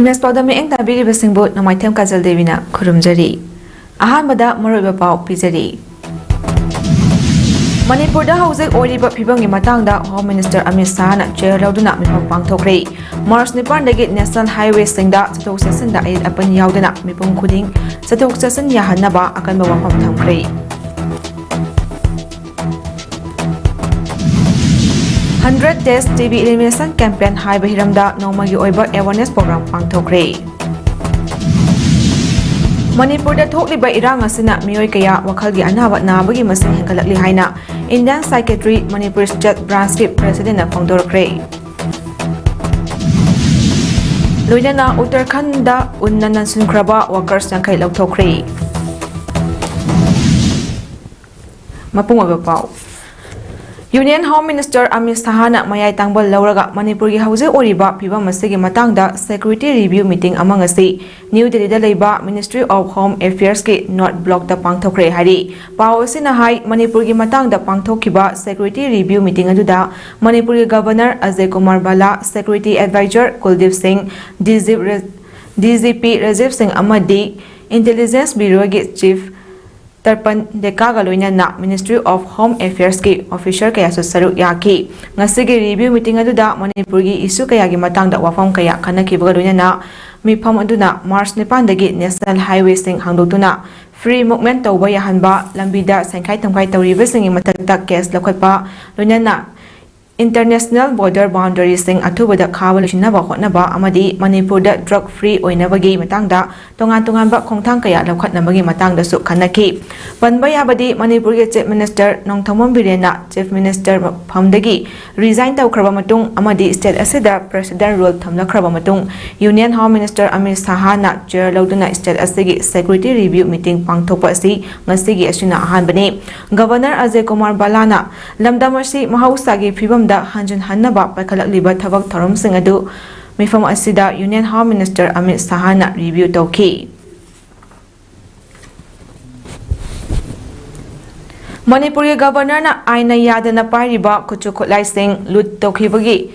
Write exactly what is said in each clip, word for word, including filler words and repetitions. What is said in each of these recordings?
ꯃꯦꯁ ꯄꯥꯎꯗꯝ ꯃꯤꯠꯌꯦꯡ ꯇꯥꯕꯤꯔꯤꯕꯁꯤꯡꯕꯨ ꯅꯣꯡꯃꯥꯏꯊꯦꯝ ꯀꯥꯖꯜ ꯗꯦꯕꯤꯅ ꯈꯨꯔꯨꯝꯖꯔꯤ꯫ ꯑꯍꯥꯟꯕꯗ ꯃꯔꯨꯑꯣꯏꯕ ꯄꯥꯎ ꯄꯤꯖꯔꯤ꯫ ꯃꯅꯤꯄꯨꯔꯗ ꯍꯧꯖꯤꯛ ꯑꯣꯏꯔꯤꯕ ꯐꯤꯕꯝꯒꯤ ꯃꯇꯥꯡꯗ ꯍꯣꯝ ꯃꯤꯅꯤꯁꯇꯔ ꯑꯃꯤꯠ ꯁꯥꯍꯅ ꯆꯦꯌꯔ ꯂꯧꯗꯨꯅ ꯃꯤꯐꯝ ꯄꯥꯡꯊꯣꯛꯈ꯭ꯔꯦ꯫ ꯃꯥꯔꯆ ꯅꯤꯄꯥꯟꯗꯒꯤ ꯅꯦꯁꯅꯦꯜ ꯍꯥꯏꯋꯦꯁꯤꯡꯗ ꯆꯠꯊꯣꯛ ꯆꯠꯁꯤꯟꯗ ꯑꯌꯦꯠ ꯑꯄꯟ ꯌꯥꯎꯗꯅ ꯃꯤꯄꯨꯝ ꯈꯨꯗꯤꯡ ꯆꯠꯊꯣꯛ ꯆꯠꯁꯤꯟ ꯌꯥꯍꯟꯅꯕ ꯑꯀꯟꯕ ꯋꯥꯐꯝ ꯊꯝꯈ꯭ꯔꯦ꯫ Hundred Days T B Elimination Campaign ꯍꯥꯏꯕ ꯍꯤꯔꯝꯗ ꯅꯣꯡꯃꯒꯤ ꯑꯣꯏꯕ awareness program ꯄꯥꯡꯊꯣꯛꯈ꯭ꯔꯦ꯫ ꯃꯅꯤꯄꯨꯔꯗ ꯊꯣꯛꯂꯤꯕ ꯏꯔꯥꯡ ꯑꯁꯤꯅ ꯃꯤꯑꯣꯏ ꯀꯌꯥ ꯋꯥꯈꯜꯒꯤ ꯑꯅꯥꯕ ꯅꯥꯕꯒꯤ ꯃꯁꯤꯡ ꯍꯦꯟꯒꯠꯂꯛꯂꯤ ꯍꯥꯏꯅ Indian Psychiatry Manipur State Branchꯀꯤ Presidentꯅ ꯐꯣꯡꯗꯣꯔꯛꯈ꯭ꯔꯦ꯫ ꯂꯣꯏꯅꯅ ꯎꯠꯇꯔꯈꯟꯗ ꯎꯟꯅ ꯅꯟꯁꯤꯟꯈ꯭ꯔꯕ workers ꯌꯥꯡꯈꯩ ꯂꯧꯊꯣꯛꯈ꯭ꯔꯦ꯫ ꯃꯄꯨꯡ ꯑꯣꯏꯕ ꯄꯥꯎ꯫ Union Home Minister ꯑꯃꯤꯠ ꯁꯥꯍꯅ ꯃꯌꯥꯏ ꯇꯥꯡꯕ ꯂꯧꯔꯒ ꯃꯅꯤꯄꯨꯔꯒꯤ ꯍꯧꯖꯤꯛ ꯑꯣꯏꯔꯤꯕ ꯐꯤꯕꯝ ꯑꯁꯤꯒꯤ ꯃꯇꯥꯡꯗ security review meeting ꯑꯃ ꯉꯁꯤ ꯅ꯭ꯌꯨ ꯗꯦꯜꯂꯤꯗ ꯂꯩꯕ Ministry of Home Affairsꯀꯤ North Blockꯇ ꯄꯥꯡꯊꯣꯛꯈ꯭ꯔꯦ ꯍꯥꯏꯔꯤ꯫ ꯄꯥꯎ ꯑꯁꯤꯅ ꯍꯥꯏ, ꯃꯅꯤꯄꯨꯔꯒꯤ ꯃꯇꯥꯡꯗ ꯄꯥꯡꯊꯣꯛꯈꯤꯕ security review meeting ꯑꯗꯨꯗ ꯃꯅꯤꯄꯨꯔꯒꯤ Governor Ajay Kumar ꯚꯜꯂꯥ, Security Advisor ꯀꯨꯜꯗꯤꯞ ꯁꯤꯡ, DGP ꯔ-, DGP ꯔꯥꯖꯤꯕ ꯁꯤꯡ ꯑꯃꯗꯤ Intelligence Bureauꯒꯤ Chief ꯇꯔꯄꯟ ꯗꯦꯀꯥꯒ ꯂꯣꯏꯅꯅ Ministry of Home Affairsꯀꯤ officer ꯀꯌꯥꯁꯨ ꯁꯔꯨꯛ ꯌꯥꯈꯤ꯫ ꯉꯁꯤꯒꯤ review meeting ꯑꯗꯨꯗ ꯃꯅꯤꯄꯨꯔꯒꯤ issue ꯀꯌꯥꯒꯤ ꯃꯇꯥꯡꯗ ꯋꯥꯐꯝ ꯀꯌꯥ ꯈꯟꯅꯈꯤꯕꯒ ꯂꯣꯏꯅꯅ ꯃꯤꯐꯝ ꯑꯗꯨꯅ ꯃꯥꯔꯆ ꯅꯤꯄꯥꯟꯗꯒꯤ national highwayꯁꯤꯡ ꯍꯥꯡꯗꯣꯛꯇꯨꯅ free movement ꯇꯧꯕ ꯌꯥꯍꯟꯕ, ꯂꯝꯕꯤꯗ ꯁꯦꯟꯈꯥꯏ ꯊꯨꯝꯈꯥꯏ ꯇꯧꯔꯤꯕꯁꯤꯡꯒꯤ ꯃꯊꯛꯇ case ꯂꯧꯈꯠꯄ, ꯂꯣꯏꯅꯅ international border boundaryꯁꯤꯡ ꯑꯊꯨꯕꯗ ꯈꯥꯕ ꯂꯣꯏꯁꯤꯟꯅꯕ ꯍꯣꯠꯅꯕ ꯑꯃꯗꯤ ꯃꯅꯤꯄꯨꯔꯗ drug free ꯑꯣꯏꯅꯕꯒꯤ ꯃꯇꯥꯡꯗ ꯇꯣꯉꯥꯟ ꯇꯣꯉꯥꯟꯕ ꯈꯣꯡꯊꯥꯡ ꯀꯌꯥ ꯂꯧꯈꯠꯅꯕꯒꯤ ꯃꯇꯥꯡꯗꯁꯨ ꯈꯟꯅꯈꯤ꯫ ꯄꯟꯕ ꯌꯥꯕꯗꯤ, ꯃꯅꯤꯄꯨꯔꯒꯤ Chief Minister Nongthombam ꯕꯤꯔꯦꯟꯅ Chief Minister ꯐꯝꯗꯒꯤ resign ꯇꯧꯈ꯭ꯔꯕ ꯃꯇꯨꯡ ꯑꯃꯗꯤ state ꯑꯁꯤꯗ President rule ꯊꯝꯂꯛꯈ꯭ꯔꯕ ꯃꯇꯨꯡ, Union Home Minister Amit ꯁꯥꯍꯅ chair ꯂꯧꯗꯨꯅ state ꯑꯁꯤꯒꯤ security review meeting ꯄꯥꯡꯊꯣꯛꯄ ꯑꯁꯤ ꯉꯁꯤꯒꯤ ꯑꯁꯤꯅ ꯑꯍꯥꯟꯕꯅꯤ꯫ Governor ꯑꯖꯌ ꯀꯨꯃꯥꯔ ꯚꯜꯂꯥꯅ ꯂꯝꯗꯝ ꯑꯁꯤ ꯃꯍꯧꯁꯥꯒꯤ ꯐꯤꯕꯝꯗ ꯍꯟꯖꯤꯟꯍꯟꯅꯕ ꯄꯥꯏꯈꯠꯂꯛꯂꯤꯕ ꯊꯕꯛ ꯊꯧꯔꯝꯁꯤꯡ ꯑꯗꯨ ꯃꯤꯐꯝ ꯑꯁꯤꯗ Union Home Minister Amit ꯁꯥꯍꯅ review ꯇꯧꯈꯤ꯫ ꯃꯅꯤꯄꯨꯔꯒꯤ Governorꯅ ꯑꯥꯏꯟꯅ ꯌꯥꯗꯅ ꯄꯥꯏꯔꯤꯕ ꯈꯨꯠꯁꯨ ꯈꯨꯠꯂꯥꯏꯁꯤꯡ loot ꯇꯧꯈꯤꯕꯒꯤ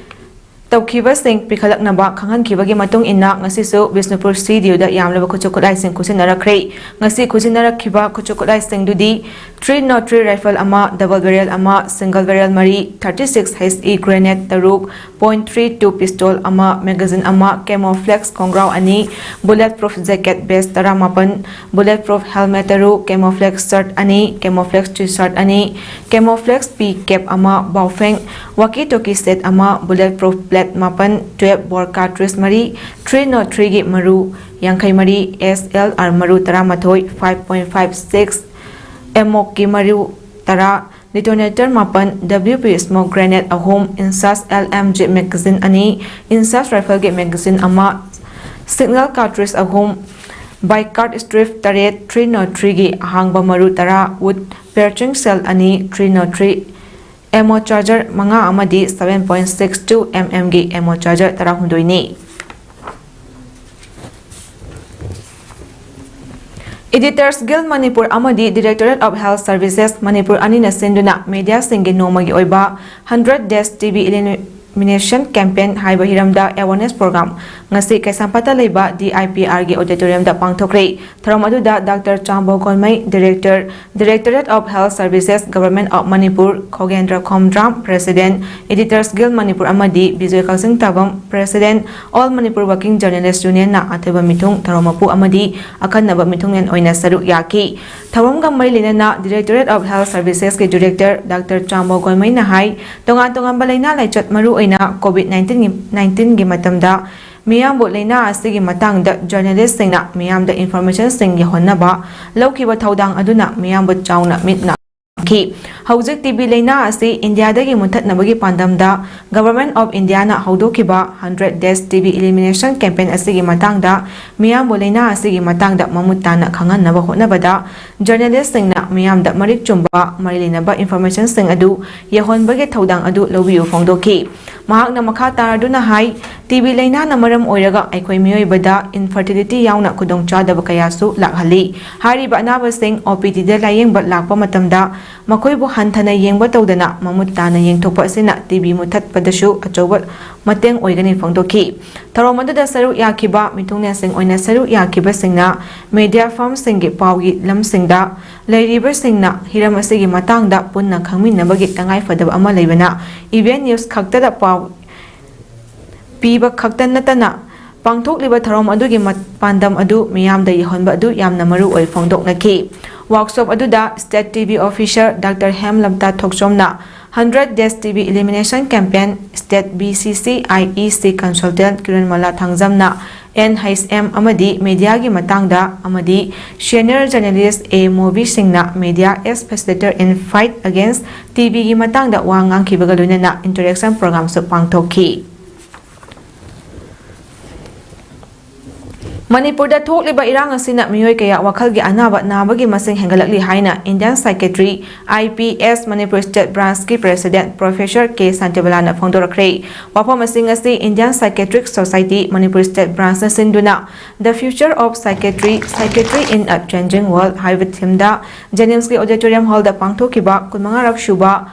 ꯇꯧꯈꯤꯕꯁꯤꯡ ꯄꯤꯈꯠꯂꯛꯅꯕ ꯈꯪꯍꯟꯈꯤꯕꯒꯤ ꯃꯇꯨꯡ ꯏꯟꯅ ꯉꯁꯤꯁꯨ ꯕꯤꯁꯅꯨꯄꯨꯔ ꯁꯤ ꯗꯤ ꯌꯨꯗ ꯌꯥꯝꯂꯕ ꯈꯨꯠꯁꯨ ꯈꯨꯠꯂꯥꯏꯁꯤꯡ ꯈꯨꯠꯁꯤꯟꯅꯔꯛꯈ꯭ꯔꯦ꯫ ꯉꯁꯤ ꯈꯨꯠꯁꯤꯟꯅꯔꯛꯈꯤꯕ ꯈꯨꯠꯁꯨ ꯈꯨꯠꯂꯥꯏꯁꯤꯡꯗꯨꯗꯤ ꯊ꯭ꯔꯤ ꯅꯣꯠ ꯊ꯭ꯔꯤ ꯔꯥꯏꯐꯜ ꯑꯃ, ꯗꯕꯜ ꯕꯦꯔꯦꯜ ꯑꯃ, ꯁꯤꯡꯒꯜ ꯕꯦꯔꯦꯜ ꯃꯔꯤ, thirty six H E grenade ꯇꯔꯨꯛ, ꯄꯣꯏꯟꯠ ꯊ꯭ꯔꯤ ꯇꯨ ꯄꯤꯁꯇꯣꯜ ꯑꯃ, ꯃꯦꯒꯥꯖꯤꯟ ꯑꯃ, ꯀꯦꯃꯣꯐ꯭ꯂꯦꯛꯁ ꯈꯣꯡꯒ꯭ꯔꯥꯎ ꯑꯅꯤ, ꯕꯨꯂꯦꯠ ꯄ꯭ꯔꯨꯐ ꯖꯦꯀꯦꯠ ꯕꯦꯁ ꯇꯔꯥꯃꯥꯄꯟ, ꯕꯨꯂꯦꯠ ꯄ꯭ꯔꯨꯐ ꯍꯦꯜꯃꯦꯠ ꯇꯔꯨꯛ, ꯀꯦꯃꯣꯐ꯭ꯂꯦꯛꯁ ꯁꯔꯠ ꯑꯅꯤ, ꯀꯦꯃꯣꯐ꯭ꯂꯦꯛꯁ ꯇꯤ ꯁꯔꯠ ꯑꯅꯤ, ꯀꯦꯃꯣꯐ꯭ꯂꯦꯛꯁ ꯄꯤ ꯀꯦꯞ ꯑꯃ, ꯕꯥꯎꯐꯦꯡ ꯋꯥꯀꯤ ꯇꯣꯀꯤ ꯁꯦꯠ ꯑꯃ, ꯕꯨꯂꯦꯠ ꯄ꯭ꯔꯨꯐ ꯕ꯭ꯂꯦꯠ ꯃꯥꯄꯟ, ꯇꯨꯌꯦꯜꯞ ꯕꯣꯔ ꯀꯥꯔꯇ꯭ꯔꯤꯖ ꯃꯔꯤ, ꯊ꯭ꯔꯤ ꯅꯣꯠ ꯊ꯭ꯔꯤꯒꯤ ꯃꯔꯨ ꯌꯥꯡꯈꯩ ꯃꯔꯤ, ꯑꯦꯁ ꯑꯦꯜ ꯑꯥꯔ ꯃꯔꯨ ꯇꯔꯥꯃꯥꯊꯣꯏ, ꯐꯥꯏꯚ ꯄꯣꯏꯟꯠ ꯐꯥꯏꯚ ꯁꯤꯛꯁ ꯑꯦꯃꯣꯛꯀꯤ ꯃꯔꯨ ꯇꯔꯥ, ꯗꯤꯇꯣꯅꯦꯇꯔ ꯃꯥꯄꯟ, ꯗꯕ꯭ꯂꯤꯎ ꯄꯤ ꯁ꯭ꯃꯣꯛ ꯒ꯭ꯔꯦꯅꯦꯗ ꯑꯍꯨꯝ, ꯏꯟꯁꯥꯁ ꯑꯦꯜ ꯑꯦꯝ ꯖꯤ ꯃꯦꯒꯥꯖꯤꯟ ꯑꯅꯤ, ꯏꯟꯁꯥꯁ ꯔꯥꯏꯐꯜꯒꯤ ꯃꯦꯒꯥꯖꯤꯟ ꯑꯃ, ꯁꯤꯒꯅꯦꯜ ꯀꯥꯔꯇ꯭ꯔꯤꯖ ꯑꯍꯨꯝ, ꯕꯥꯏꯀꯥꯔꯠ ꯁ꯭ꯇ꯭ꯔꯤꯞ ꯇꯔꯦꯠ, ꯊ꯭ꯔꯤ ꯅꯣꯠ ꯊ꯭ꯔꯤꯒꯤ ꯑꯍꯥꯡꯕ ꯃꯔꯨ ꯇꯔꯥ, ꯋꯨꯗ ꯄꯦꯔꯆꯤꯡ ꯁꯦꯜ ꯑꯅꯤ, ꯊ꯭ꯔꯤ ꯅꯣꯠ ꯊ꯭ꯔꯤ ꯑꯦꯃꯣ ꯆꯥꯔꯖꯔ ꯃꯉꯥ ꯑꯃꯗꯤ seven point six two M ꯑꯦꯝꯒꯤ ꯑꯦꯃꯣ ꯆꯥꯔꯖꯔ ꯇꯔꯥꯍꯨꯝꯗꯣꯏꯅꯤ꯫ Editors Guild Manipur ꯑꯃꯗꯤ Directorate of Health Services Manipur ꯑꯅꯤꯅ ꯁꯤꯟꯗꯨꯅ ꯃꯦꯗꯤꯌꯥꯁꯤꯡꯒꯤ ꯅꯣꯡꯃꯒꯤ ꯑꯣꯏꯕ hundred days T B elimination campaign ꯍꯥꯏꯕ ꯍꯤꯔꯝꯗ ꯑꯦꯋꯥꯔꯅꯦꯁ ꯄ꯭ꯔꯣꯒ꯭ꯔꯥꯝ ꯉꯁꯤ ꯀꯩꯁꯥꯝꯄꯥꯠꯇ ꯂꯩꯕ ꯗꯤ ꯑꯥꯏ ꯄꯤ ꯑꯥꯔꯒꯤ ꯑꯣꯗꯤꯇꯣꯔꯤꯌꯝꯗ ꯄꯥꯡꯊꯣꯛꯈ꯭ꯔꯦ꯫ ꯊꯧꯔꯝ ꯑꯗꯨꯗ doctor Chambo Gonmei, Director, Directorate of Health Services, Government of Manipur, Khogendra Khomdram, President, Editors Guild Manipur ꯑꯃꯗꯤ ꯕꯤꯖꯣꯏ ꯀꯛꯆꯤꯡ ꯇꯥꯕꯝ, President, All Manipur Working Journalist Unionꯅ ꯑꯊꯣꯏꯕ ꯃꯤꯊꯨꯡ, ꯊꯧꯔꯝ ꯃꯄꯨ ꯑꯃꯗꯤ ꯑꯈꯟꯅꯕ ꯃꯤꯊꯨꯡꯂꯦꯟ ꯑꯣꯏꯅ ꯁꯔꯨꯛ ꯌꯥꯈꯤ꯫ ꯊꯧꯔꯝꯒ ꯃꯔꯤ ꯂꯩꯅꯅ Directorate of Health Servicesꯀꯤ Director ꯗꯥꯛꯇꯔ ꯆꯥꯝꯕꯣ ꯒꯣꯟꯃꯩꯅ ꯍꯥꯏ, ꯇꯣꯉꯥꯟ ꯇꯣꯉꯥꯟꯕ ꯂꯥꯏꯅꯥ ꯂꯥꯏꯆꯠ, ꯃꯔꯨꯑꯣꯏꯅ ꯀꯣꯚꯤꯗ ꯅꯥꯏꯟꯇꯤꯟꯒꯤ, ꯅꯥꯏꯟꯇꯤꯟꯒꯤ ꯃꯇꯝꯗ ꯃꯤꯌꯥꯝꯕꯨ ꯂꯥꯏꯅꯥ ꯑꯁꯤꯒꯤ ꯃꯇꯥꯡꯗ ꯖꯔꯅꯦꯂꯤꯁꯁꯤꯡꯅ ꯃꯤꯌꯥꯝꯗ ꯏꯟꯐꯣꯔꯃꯦꯁꯟꯁꯤꯡ ꯌꯧꯍꯟꯅꯕ ꯂꯧꯈꯤꯕ ꯊꯧꯗꯥꯡ ꯑꯗꯨꯅ ꯃꯤꯌꯥꯝꯕꯨ ꯆꯥꯎꯅ ꯃꯤꯠ ꯅꯥ ꯈꯤ꯫ ꯍꯧꯖꯤꯛ ꯇꯤ ꯕꯤ ꯂꯥꯏꯅꯥ ꯑꯁꯤ ꯏꯟꯗꯤꯌꯥꯗꯒꯤ ꯃꯨꯠꯊꯠꯅꯕꯒꯤ ꯄꯥꯟꯗꯝꯗ Government of Indiaꯅ ꯍꯧꯗꯣꯛꯈꯤꯕ ꯍꯟꯗ꯭ꯔꯦꯠ days T B elimination campaign ꯑꯁꯤꯒꯤ ꯃꯇꯥꯡꯗ ꯃꯤꯌꯥꯝꯕꯨ ꯂꯥꯏꯅꯥ ꯑꯁꯤꯒꯤ ꯃꯇꯥꯡꯗ ꯃꯃꯨꯠ ꯇꯥꯅ ꯈꯪꯍꯟꯅꯕ ꯍꯣꯠꯅꯕꯗ ꯖꯔꯅꯦꯂꯤꯁꯁꯤꯡꯅ ꯃꯤꯌꯥꯝꯗ ꯃꯔꯤꯛ ꯆꯨꯝꯕ ꯃꯔꯤ ꯂꯩꯅꯕ ꯏꯟꯐꯣꯔꯃꯦꯁꯟꯁꯤꯡ ꯑꯗꯨ ꯌꯧꯍꯟꯕꯒꯤ ꯊꯧꯗꯥꯡ ꯑꯗꯨ ꯂꯧꯕꯤꯌꯨ ꯐꯣꯡꯗꯣꯛꯈꯤ꯫ ꯃꯍꯥꯛꯅ ꯃꯈꯥ ꯇꯥꯔꯗꯨꯅ ꯍꯥꯏ, ꯇꯤ ꯕꯤ ꯂꯥꯏꯅꯥꯅ ꯃꯔꯝ ꯑꯣꯏꯔꯒ ꯑꯩꯈꯣꯏ ꯃꯤꯑꯣꯏꯕꯗ ꯏꯟꯐꯔꯇꯤꯂꯤꯇꯤ ꯌꯥꯎꯅ ꯈꯨꯗꯣꯡꯆꯥꯗꯕ ꯀꯌꯥꯁꯨ ꯂꯥꯛꯍꯜꯂꯤ꯫ ꯍꯥꯏꯔꯤꯕ ꯑꯅꯥꯕꯁꯤꯡ ꯑꯣ ꯄꯤ ꯗꯤꯗ ꯂꯥꯌꯦꯡꯕ ꯂꯥꯛꯄ ꯃꯇꯝꯗ ꯃꯈꯣꯏꯕꯨ ꯍꯟꯊꯅ ꯌꯦꯡꯕ ꯇꯧꯗꯅ ꯃꯃꯨꯠ ꯇꯥꯅ ꯌꯦꯡꯊꯣꯛꯄ ꯑꯁꯤꯅ ꯇꯤ ꯕꯤ ꯃꯨꯠꯊꯠꯄꯗꯁꯨ ꯑꯆꯧꯕ ꯃꯇꯦꯡ ꯑꯣꯏꯒꯅꯤ ꯐꯣꯡꯗꯣꯛꯈꯤ꯫ ꯊꯧꯔꯝ ꯑꯗꯨꯗ ꯁꯔꯨꯛ ꯌꯥꯈꯤꯕ ꯃꯤꯊꯨꯡꯂꯦꯟꯁꯤꯡ ꯑꯣꯏꯅ ꯁꯔꯨꯛ ꯌꯥꯈꯤꯕꯁꯤꯡꯅ ꯃꯦꯗꯤꯌꯥ ꯐꯥꯔꯝꯁꯤꯡꯒꯤ ꯄꯥꯎꯒꯤ ꯂꯝꯁꯤꯡꯗ ꯂꯩꯔꯤꯕꯁꯤꯡꯅ ꯍꯤꯔꯝ ꯑꯁꯤꯒꯤ ꯃꯇꯥꯡꯗ ꯄꯨꯟꯅ ꯈꯪꯃꯤꯟꯅꯕꯒꯤ ꯇꯉꯥꯏꯐꯗꯕ ꯑꯃ ꯂꯩꯕꯅ ꯏꯚꯦꯟ ꯅ꯭ꯌꯨꯁ ꯈꯛꯇꯗ ꯄꯥꯎ ꯄꯤꯕ ꯈꯛꯇ ꯅꯠꯇꯅ ꯄꯥꯡꯊꯣꯛꯂꯤꯕ ꯊꯧꯔꯝ ꯑꯗꯨꯒꯤ ꯃ-, ꯄꯥꯟꯗꯝ ꯑꯗꯨ ꯃꯤꯌꯥꯝꯗ ꯌꯧꯍꯟꯕ ꯑꯗꯨ ꯌꯥꯝꯅ ꯃꯔꯨ ꯑꯣꯏ ꯐꯣꯡꯗꯣꯛꯅꯈꯤ꯫ ꯋꯥꯔꯛꯁꯣꯞ ꯑꯗꯨꯗ State T V Officer Doctor ꯍꯦꯝꯂꯝꯇꯥ ꯊꯣꯛꯆꯣꯝꯅ hundred Days T V Elimination Campaign, State B C C I E C Consultant ꯀꯤꯔꯟꯃꯂꯥ ꯊꯥꯡꯖꯝꯅ N H M ꯑꯃꯗꯤ ꯃꯦꯗꯤꯌꯥꯒꯤ ꯃꯇꯥꯡꯗ ꯑꯃꯗꯤ Senior Journalist A ꯃꯣꯕꯤ ꯁꯤꯡꯅ Media as Facilitator in Fight Against T Vꯒꯤ ꯃꯇꯥꯡꯗ ꯋꯥ ꯉꯥꯡꯈꯤꯕꯒ ꯂꯣꯏꯅꯅ interaction programꯁꯨ ꯄꯥꯡꯊꯣꯛꯈꯤ꯫ ꯃꯅꯤꯄꯨꯔꯗ ꯊꯣꯛꯂꯤꯕ ꯏꯔꯥꯡ ꯑꯁꯤꯅ ꯃꯤꯑꯣꯏ ꯀꯌꯥ ꯋꯥꯈꯜꯒꯤ ꯑꯅꯥꯕ ꯅꯥꯕꯒꯤ ꯃꯁꯤꯡ ꯍꯦꯟꯒꯠꯂꯛꯂꯤ ꯍꯥꯏꯅ Indian Psychiatry, I P S, Manipur State Branchꯀꯤ President Professor K ꯁꯥꯟꯇꯤꯕꯂꯥꯅ ꯐꯣꯡꯗꯣꯔꯛꯈ꯭ꯔꯦ꯫ ꯋꯥꯐꯝꯁꯤꯡ ꯑꯁꯤ Indian Psychiatric Society, Manipur State Branchꯅ ꯁꯤꯟꯗꯨꯅ The Future of Psychiatry, Psychiatry in a Changing World ꯍꯥꯏꯕ themeꯗ JNIMSꯀꯤ Auditorium Hallꯗ ꯄꯥꯡꯊꯣꯛꯈꯤꯕ ꯀꯨꯟꯃꯉꯥꯔꯛ ꯁꯨꯕ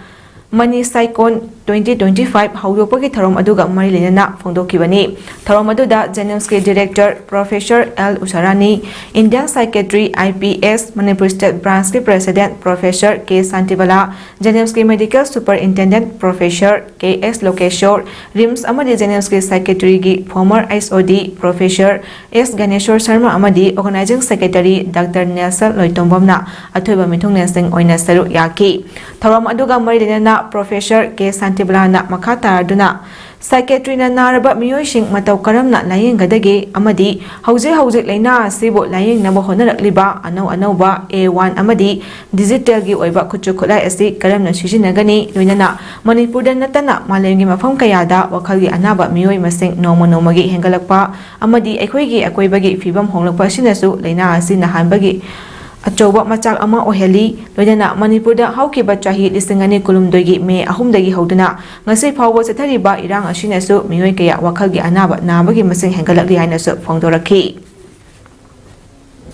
ꯃꯅꯤ ꯁꯥꯏꯀꯣꯟ twenty twenty-five ꯍꯧꯗꯣꯛꯄꯒꯤ ꯊꯧꯔꯝ ꯑꯗꯨꯒ ꯃꯔꯤ ꯂꯩꯅꯅ ꯐꯣꯡꯗꯣꯛꯈꯤꯕꯅꯤ꯫ ꯊꯧꯔꯝ ꯑꯗꯨꯗ JNIMSꯀꯤ Director Professor L Usharani, Indian Psychiatry, I P S, Manipur State Branchꯀꯤ President Professor K Shantibala, JNIMSꯀꯤ Medical Superintendent Professor K S ꯂꯣꯀꯦꯁꯣꯔ, RIMS ꯑꯃꯗꯤ JNIMSꯀꯤ Psychiatryꯒꯤ former H O D Professor S ꯒꯅꯦꯁꯣꯔ Sharma ꯑꯃꯗꯤ Organizing Secretary Doctor ꯅꯦꯜꯁꯟ ꯂꯣꯏꯇꯣꯡꯕꯝꯅ ꯑꯊꯣꯏꯕ ꯃꯤꯊꯨꯡꯂꯦꯟꯁꯤꯡ ꯑꯣꯏꯅ ꯁꯔꯨꯛ ꯌꯥꯈꯤ꯫ ꯊꯧꯔꯝ ꯑꯗꯨꯒ ꯃꯔꯤ ꯂꯩꯅꯅ Professor K ꯁꯥꯟꯇꯤꯕꯂꯥꯅ ꯃꯈꯥ ꯇꯥꯔꯗꯨꯅ Psychiatryꯅ ꯅꯥꯔꯕ ꯃꯤꯑꯣꯏꯁꯤꯡ ꯃꯇꯧ ꯀꯔꯝꯅ ꯂꯥꯌꯦꯡꯒꯗꯒꯦ ꯑꯃꯗꯤ ꯍꯧꯖꯤꯛ ꯍꯧꯖꯤꯛ ꯂꯥꯏꯅꯥ ꯑꯁꯤꯕꯨ ꯂꯥꯌꯦꯡꯅꯕ ꯍꯣꯠꯅꯔꯛꯂꯤꯕ ꯑꯅꯧ ꯑꯅꯧꯕ A one ꯑꯃꯗꯤ digitalꯒꯤ ꯑꯣꯏꯕ ꯈꯨꯠꯁꯨ ꯈꯨꯠꯂꯥꯏ ꯑꯁꯤ ꯀꯔꯝꯅ ꯁꯤꯖꯤꯟꯅꯒꯅꯤ, ꯂꯣꯏꯅꯅ ꯃꯅꯤꯄꯨꯔꯗ ꯅꯠꯇꯅ ꯃꯥꯂꯦꯝꯒꯤ ꯃꯐꯝ ꯀꯌꯥꯗ ꯋꯥꯈꯜꯒꯤ ꯑꯅꯥꯕ ꯃꯤꯑꯣꯏ ꯃꯁꯤꯡ ꯅꯣꯡꯃ ꯅꯣꯡꯃꯒꯤ ꯍꯦꯟꯒꯠꯂꯛꯄ ꯑꯃꯗꯤ ꯑꯩꯈꯣꯏꯒꯤ ꯑꯀꯣꯏꯕꯒꯤ ꯐꯤꯕꯝ ꯍꯣꯡꯂꯛꯄ ꯑꯁꯤꯅꯁꯨ ꯂꯥꯏꯅꯥ ꯑꯁꯤ ꯅꯥꯍꯟꯕꯒꯤ ꯑꯆꯧꯕ ꯃꯆꯥꯛ ꯑꯃ ꯑꯣꯏꯍꯜꯂꯤ꯫ ꯂꯣꯏꯅꯅ ꯃꯅꯤꯄꯨꯔꯗ ꯍꯧꯈꯤꯕ ꯆꯍꯤ ꯂꯤꯁꯤꯡ ꯑꯅꯤ ꯀꯨꯟꯍꯨꯝꯗꯣꯏꯒꯤ ꯃꯦ ꯑꯍꯨꯝꯗꯒꯤ ꯍꯧꯗꯨꯅ ꯉꯁꯤ ꯐꯥꯎꯕ ꯆꯠꯊꯔꯤꯕ ꯏꯔꯥꯡ ꯑꯁꯤꯅꯁꯨ ꯃꯤꯑꯣꯏ ꯀꯌꯥ ꯋꯥꯈꯜꯒꯤ ꯑꯅꯥꯕ ꯅꯥꯕꯒꯤ ꯃꯁꯤꯡ ꯍꯦꯟꯒꯠꯂꯛꯂꯤ ꯍꯥꯏꯅꯁꯨ ꯐꯣꯡꯗꯣꯔꯛꯈꯤ꯫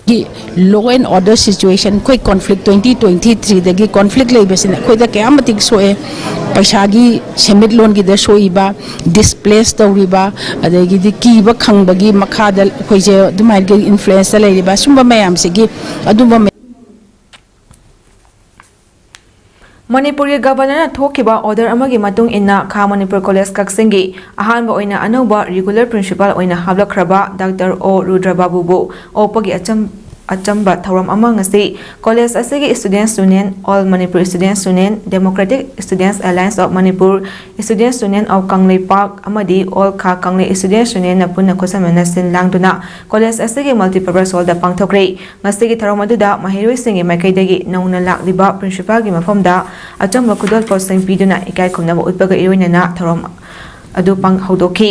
Law and order situation, ꯑꯩꯈꯣꯏ ꯀꯣꯟꯐ꯭ꯂꯤꯛ ꯇ꯭ꯋꯦꯟꯇꯤ ꯇ꯭ꯋꯦꯟꯇꯤ ꯊ꯭ꯔꯤꯗꯒꯤ ꯀꯣꯟꯐ꯭ꯂꯤꯛ ꯂꯩꯕꯁꯤꯅ ꯑꯩꯈꯣꯏꯗ ꯀꯌꯥꯝ ꯃꯇꯤꯛ ꯁꯣꯛꯑꯦ꯫ ꯄꯩꯁꯥꯒꯤ ꯁꯦꯟꯃꯤꯠꯂꯣꯟꯒꯤꯗ ꯁꯣꯛꯏꯕ, ꯗꯤꯁꯄ꯭ꯂꯦꯁ ꯇꯧꯔꯤꯕ, ꯑꯗꯒꯤꯗꯤ ꯀꯤꯕ ꯈꯪꯕꯒꯤ ꯃꯈꯥꯗ ꯑꯩꯈꯣꯏꯁꯦ ꯑꯗꯨꯃꯥꯏꯅ ꯏꯟꯐ꯭ꯂꯨꯌꯦꯟꯁꯇ ꯂꯩꯔꯤꯕ ꯁꯨꯝꯕ ꯃꯌꯥꯝꯁꯤꯒꯤ ꯑꯗꯨꯝꯕ ꯃꯅꯤꯄꯨꯔꯒꯤ ꯒꯕꯔꯅꯔꯅ ꯊꯣꯛꯈꯤꯕ ꯑꯣꯔꯗꯔ ꯑꯃꯒꯤ ꯃꯇꯨꯡ ꯏꯟꯅ ꯈꯥ ꯃꯅꯤꯄꯨꯔ ꯀꯣꯂꯦꯖ ꯀꯛꯆꯤꯡꯒꯤ ꯑꯍꯥꯟꯕ ꯑꯣꯏꯅ ꯑꯅꯧꯕ ꯔꯤꯒꯨꯂꯔ ꯄ꯭ꯔꯤꯟꯁꯤꯄꯥꯜ ꯑꯣꯏꯅ ꯍꯥꯞꯂꯛꯈ꯭ꯔꯕ ꯗꯥꯛꯇꯔ ꯑꯣ ꯔꯨꯗ꯭ꯔꯕꯥꯕꯨꯕꯨ ꯑꯣꯛꯄꯒꯤ ꯑꯆꯝ-, ꯑꯆꯝꯕ ꯊꯧꯔꯝ ꯑꯃ ꯉꯁꯤ ꯀꯣꯂꯦꯖ ꯑꯁꯤꯒꯤ Students Union, All Manipur Students Union, Democratic Students Alliance of Manipur, Students Union of Kangleipak ꯑꯃꯗꯤ All ꯈꯥ ꯀꯪꯂꯩ Students Unionꯅ ꯄꯨꯟꯅ ꯈꯨꯠꯁꯝꯅꯅ ꯁꯤꯟ ꯂꯥꯡꯗꯨꯅ ꯀꯣꯂꯦꯖ ꯑꯁꯤꯒꯤ multipurpose hallꯗ ꯄꯥꯡꯊꯣꯛꯈ꯭ꯔꯦ꯫ ꯉꯁꯤꯒꯤ ꯊꯧꯔꯝ ꯑꯗꯨꯗ ꯃꯍꯩꯔꯣꯏꯁꯤꯡꯒꯤ ꯃꯥꯏꯀꯩꯗꯒꯤ ꯅꯧꯅ ꯂꯥꯛꯂꯤꯕ ꯄ꯭ꯔꯤꯟꯁꯤꯄꯥꯜꯒꯤ ꯃꯐꯝꯗ ꯑꯆꯝꯕ ꯈꯨꯗꯣꯜꯄꯣꯠꯁꯤꯡ ꯄꯤꯗꯨꯅ ꯏꯀꯥꯏ ꯈꯨꯝꯅꯕ ꯎꯠꯄꯒ ꯏꯔꯣꯏꯅꯅ ꯊꯧꯔꯝ ꯑꯗꯨ ꯄꯥꯡ-, ꯍꯧꯗꯣꯛꯈꯤ꯫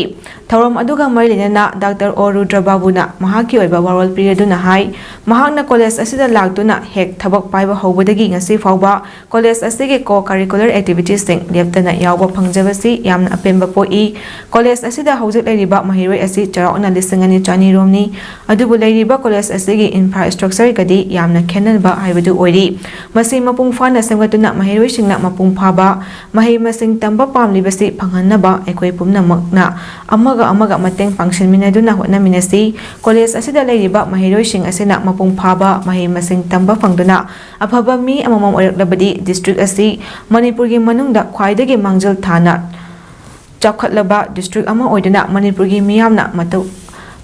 ꯊꯧꯔꯝ ꯑꯗꯨꯒ ꯃꯔꯤ ꯂꯩꯅꯅ ꯗꯥꯛꯇꯔ ꯑꯣ ꯔꯨꯗ꯭ꯔꯕꯥꯕꯨꯅ ꯃꯍꯥꯛꯀꯤ ꯑꯣꯏꯕ ꯋꯥꯔꯣꯜ ꯄꯤꯔꯗꯨꯅ ꯍꯥꯏ, ꯃꯍꯥꯛꯅ ꯀꯣꯂꯦꯖ ꯑꯁꯤꯗ ꯂꯥꯛꯇꯨꯅ ꯍꯦꯛ ꯊꯕꯛ ꯄꯥꯏꯕ ꯍꯧꯕꯗꯒꯤ ꯉꯁꯤ ꯐꯥꯎꯕ ꯀꯣꯂꯦꯖ ꯑꯁꯤꯒꯤ co-curricular activitiesꯁꯤꯡ ꯂꯦꯞꯇꯅ ꯌꯥꯎꯕ ꯐꯪꯖꯕꯁꯤ ꯌꯥꯝꯅ ꯑꯄꯦꯟꯕ ꯄꯣꯛꯏ꯫ ꯀꯣꯂꯦꯖ ꯑꯁꯤꯗ ꯍꯧꯖꯤꯛ ꯂꯩꯔꯤꯕ ꯃꯍꯩꯔꯣꯏ ꯑꯁꯤ ꯆꯥꯎꯔꯥꯛꯅ ꯂꯤꯁꯤꯡ ꯑꯅꯤ ꯆꯅꯤ ꯔꯣꯝꯅꯤ꯫ ꯑꯗꯨꯕꯨ ꯂꯩꯔꯤꯕ ꯀꯣꯂꯦꯖ ꯑꯁꯤꯒꯤ infrastructureꯒꯗꯤ ꯌꯥꯝꯅ ꯈꯦꯠꯅꯕ ꯍꯥꯏꯕꯗꯨ ꯑꯣꯏꯔꯤ꯫ ꯃꯁꯤ ꯃꯄꯨꯡ ꯐꯥꯅ ꯁꯦꯝꯒꯠꯇꯨꯅ ꯃꯍꯩꯔꯣꯏꯁꯤꯡꯅ ꯃꯄꯨꯡ ꯐꯥꯕ ꯃꯍꯩ ꯃꯁꯤꯡ ꯇꯝꯕ ꯄꯥꯝꯂꯤꯕꯁꯤ ꯐꯪꯍꯟꯅꯕ ꯑꯩꯈꯣꯏ ꯄꯨꯝꯅꯃꯛꯅ ꯑꯃꯒ ꯑꯃꯒ ꯃꯇꯦꯡ ꯄꯥꯡꯁꯤꯟꯃꯤꯟꯅꯗꯨꯅ ꯍꯣꯠꯅꯃꯤꯟꯅꯁꯤ꯫ ꯀꯣꯂꯦꯖ ꯑꯁꯤꯗ ꯂꯩꯔꯤꯕ ꯃꯍꯩꯔꯣꯏꯁꯤꯡ ꯑꯁꯤꯅ ꯃꯄꯨꯡ ꯐꯥꯕ ꯃꯍꯩ ꯃꯁꯤꯡ ꯇꯝꯕ ꯐꯪꯗꯨꯅ ꯑꯐꯕ ꯃꯤ ꯑꯃꯃꯝ ꯑꯣꯏꯔꯛꯂꯕꯗꯤ district ꯑꯁꯤ ꯃꯅꯤꯄꯨꯔꯒꯤ ꯃꯅꯨꯡꯗ ꯈ꯭ꯋꯥꯏꯗꯒꯤ ꯃꯥꯡꯖꯤꯜ ꯊꯥꯅ ꯆꯥꯎꯈꯠꯂꯕ district ꯑꯃ ꯑꯣꯏꯗꯨꯅ ꯃꯅꯤꯄꯨꯔꯒꯤ ꯃꯤꯌꯥꯝꯅ ꯃꯇꯧ,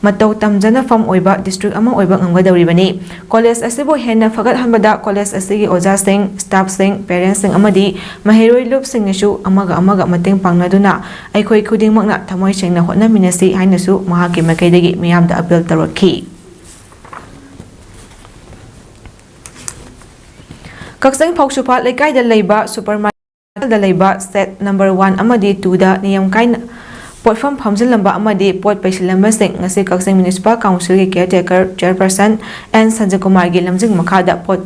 ꯃꯇꯧ ꯇꯝꯖꯅꯐꯝ ꯑꯣꯏꯕ district ꯑꯃ ꯑꯣꯏꯕ ꯉꯝꯒꯗꯧꯔꯤꯕꯅꯤ꯫ ꯀꯣꯂꯦꯖ ꯑꯁꯤꯕꯨ ꯍꯦꯟꯅ ꯐꯒꯠꯍꯟꯕꯗ ꯀꯣꯂꯦꯖ ꯑꯁꯤꯒꯤ ꯑꯣꯖꯥꯁꯤꯡ, staffꯁꯤꯡ, parentsꯁꯤꯡ ꯑꯃꯗꯤ ꯃꯍꯩꯔꯣꯏ ꯂꯨꯞꯁꯤꯡꯅꯁꯨ ꯑꯃꯒ ꯑꯃꯒ ꯃꯇꯦꯡ ꯄꯥꯡꯅꯗꯨꯅ ꯑꯩꯈꯣꯏ ꯈꯨꯗꯤꯡꯃꯛꯅ ꯊꯃꯣꯏ ꯁꯦꯡꯅ ꯍꯣꯠꯅꯃꯤꯟꯅꯁꯤ ꯍꯥꯏꯅꯁꯨ ꯃꯍꯥꯛꯀꯤ ꯃꯥꯏꯀꯩꯗꯒꯤ ꯃꯤꯌꯥꯝꯗ appeal ꯇꯧꯔꯛꯈꯤ꯫ ꯀꯛꯆꯤꯡ ꯐꯧꯁꯨꯄꯥꯠ ꯂꯩꯀꯥꯏꯗ ꯂꯩꯕ supermarket ꯗ ꯂꯩꯕ shed number one ꯑꯃꯗꯤ two ꯗ ꯅꯤꯌꯝ ꯀꯥꯏꯅ ꯄꯣꯠꯐꯝ ꯐꯝꯖꯤꯜꯂꯝꯕ ꯑꯃꯗꯤ ꯄꯣꯠ ꯄꯩꯁꯤꯜꯂꯝꯕꯁꯤꯡ ꯉꯁꯤ ꯀꯛꯆꯤꯡ Municipal Councilꯒꯤ caretaker chairperson ꯑꯦꯟ ꯁꯟꯖꯌꯀꯨꯃꯥꯔꯒꯤ ꯂꯝꯖꯤꯡ ꯃꯈꯥꯗ ꯄꯣꯠ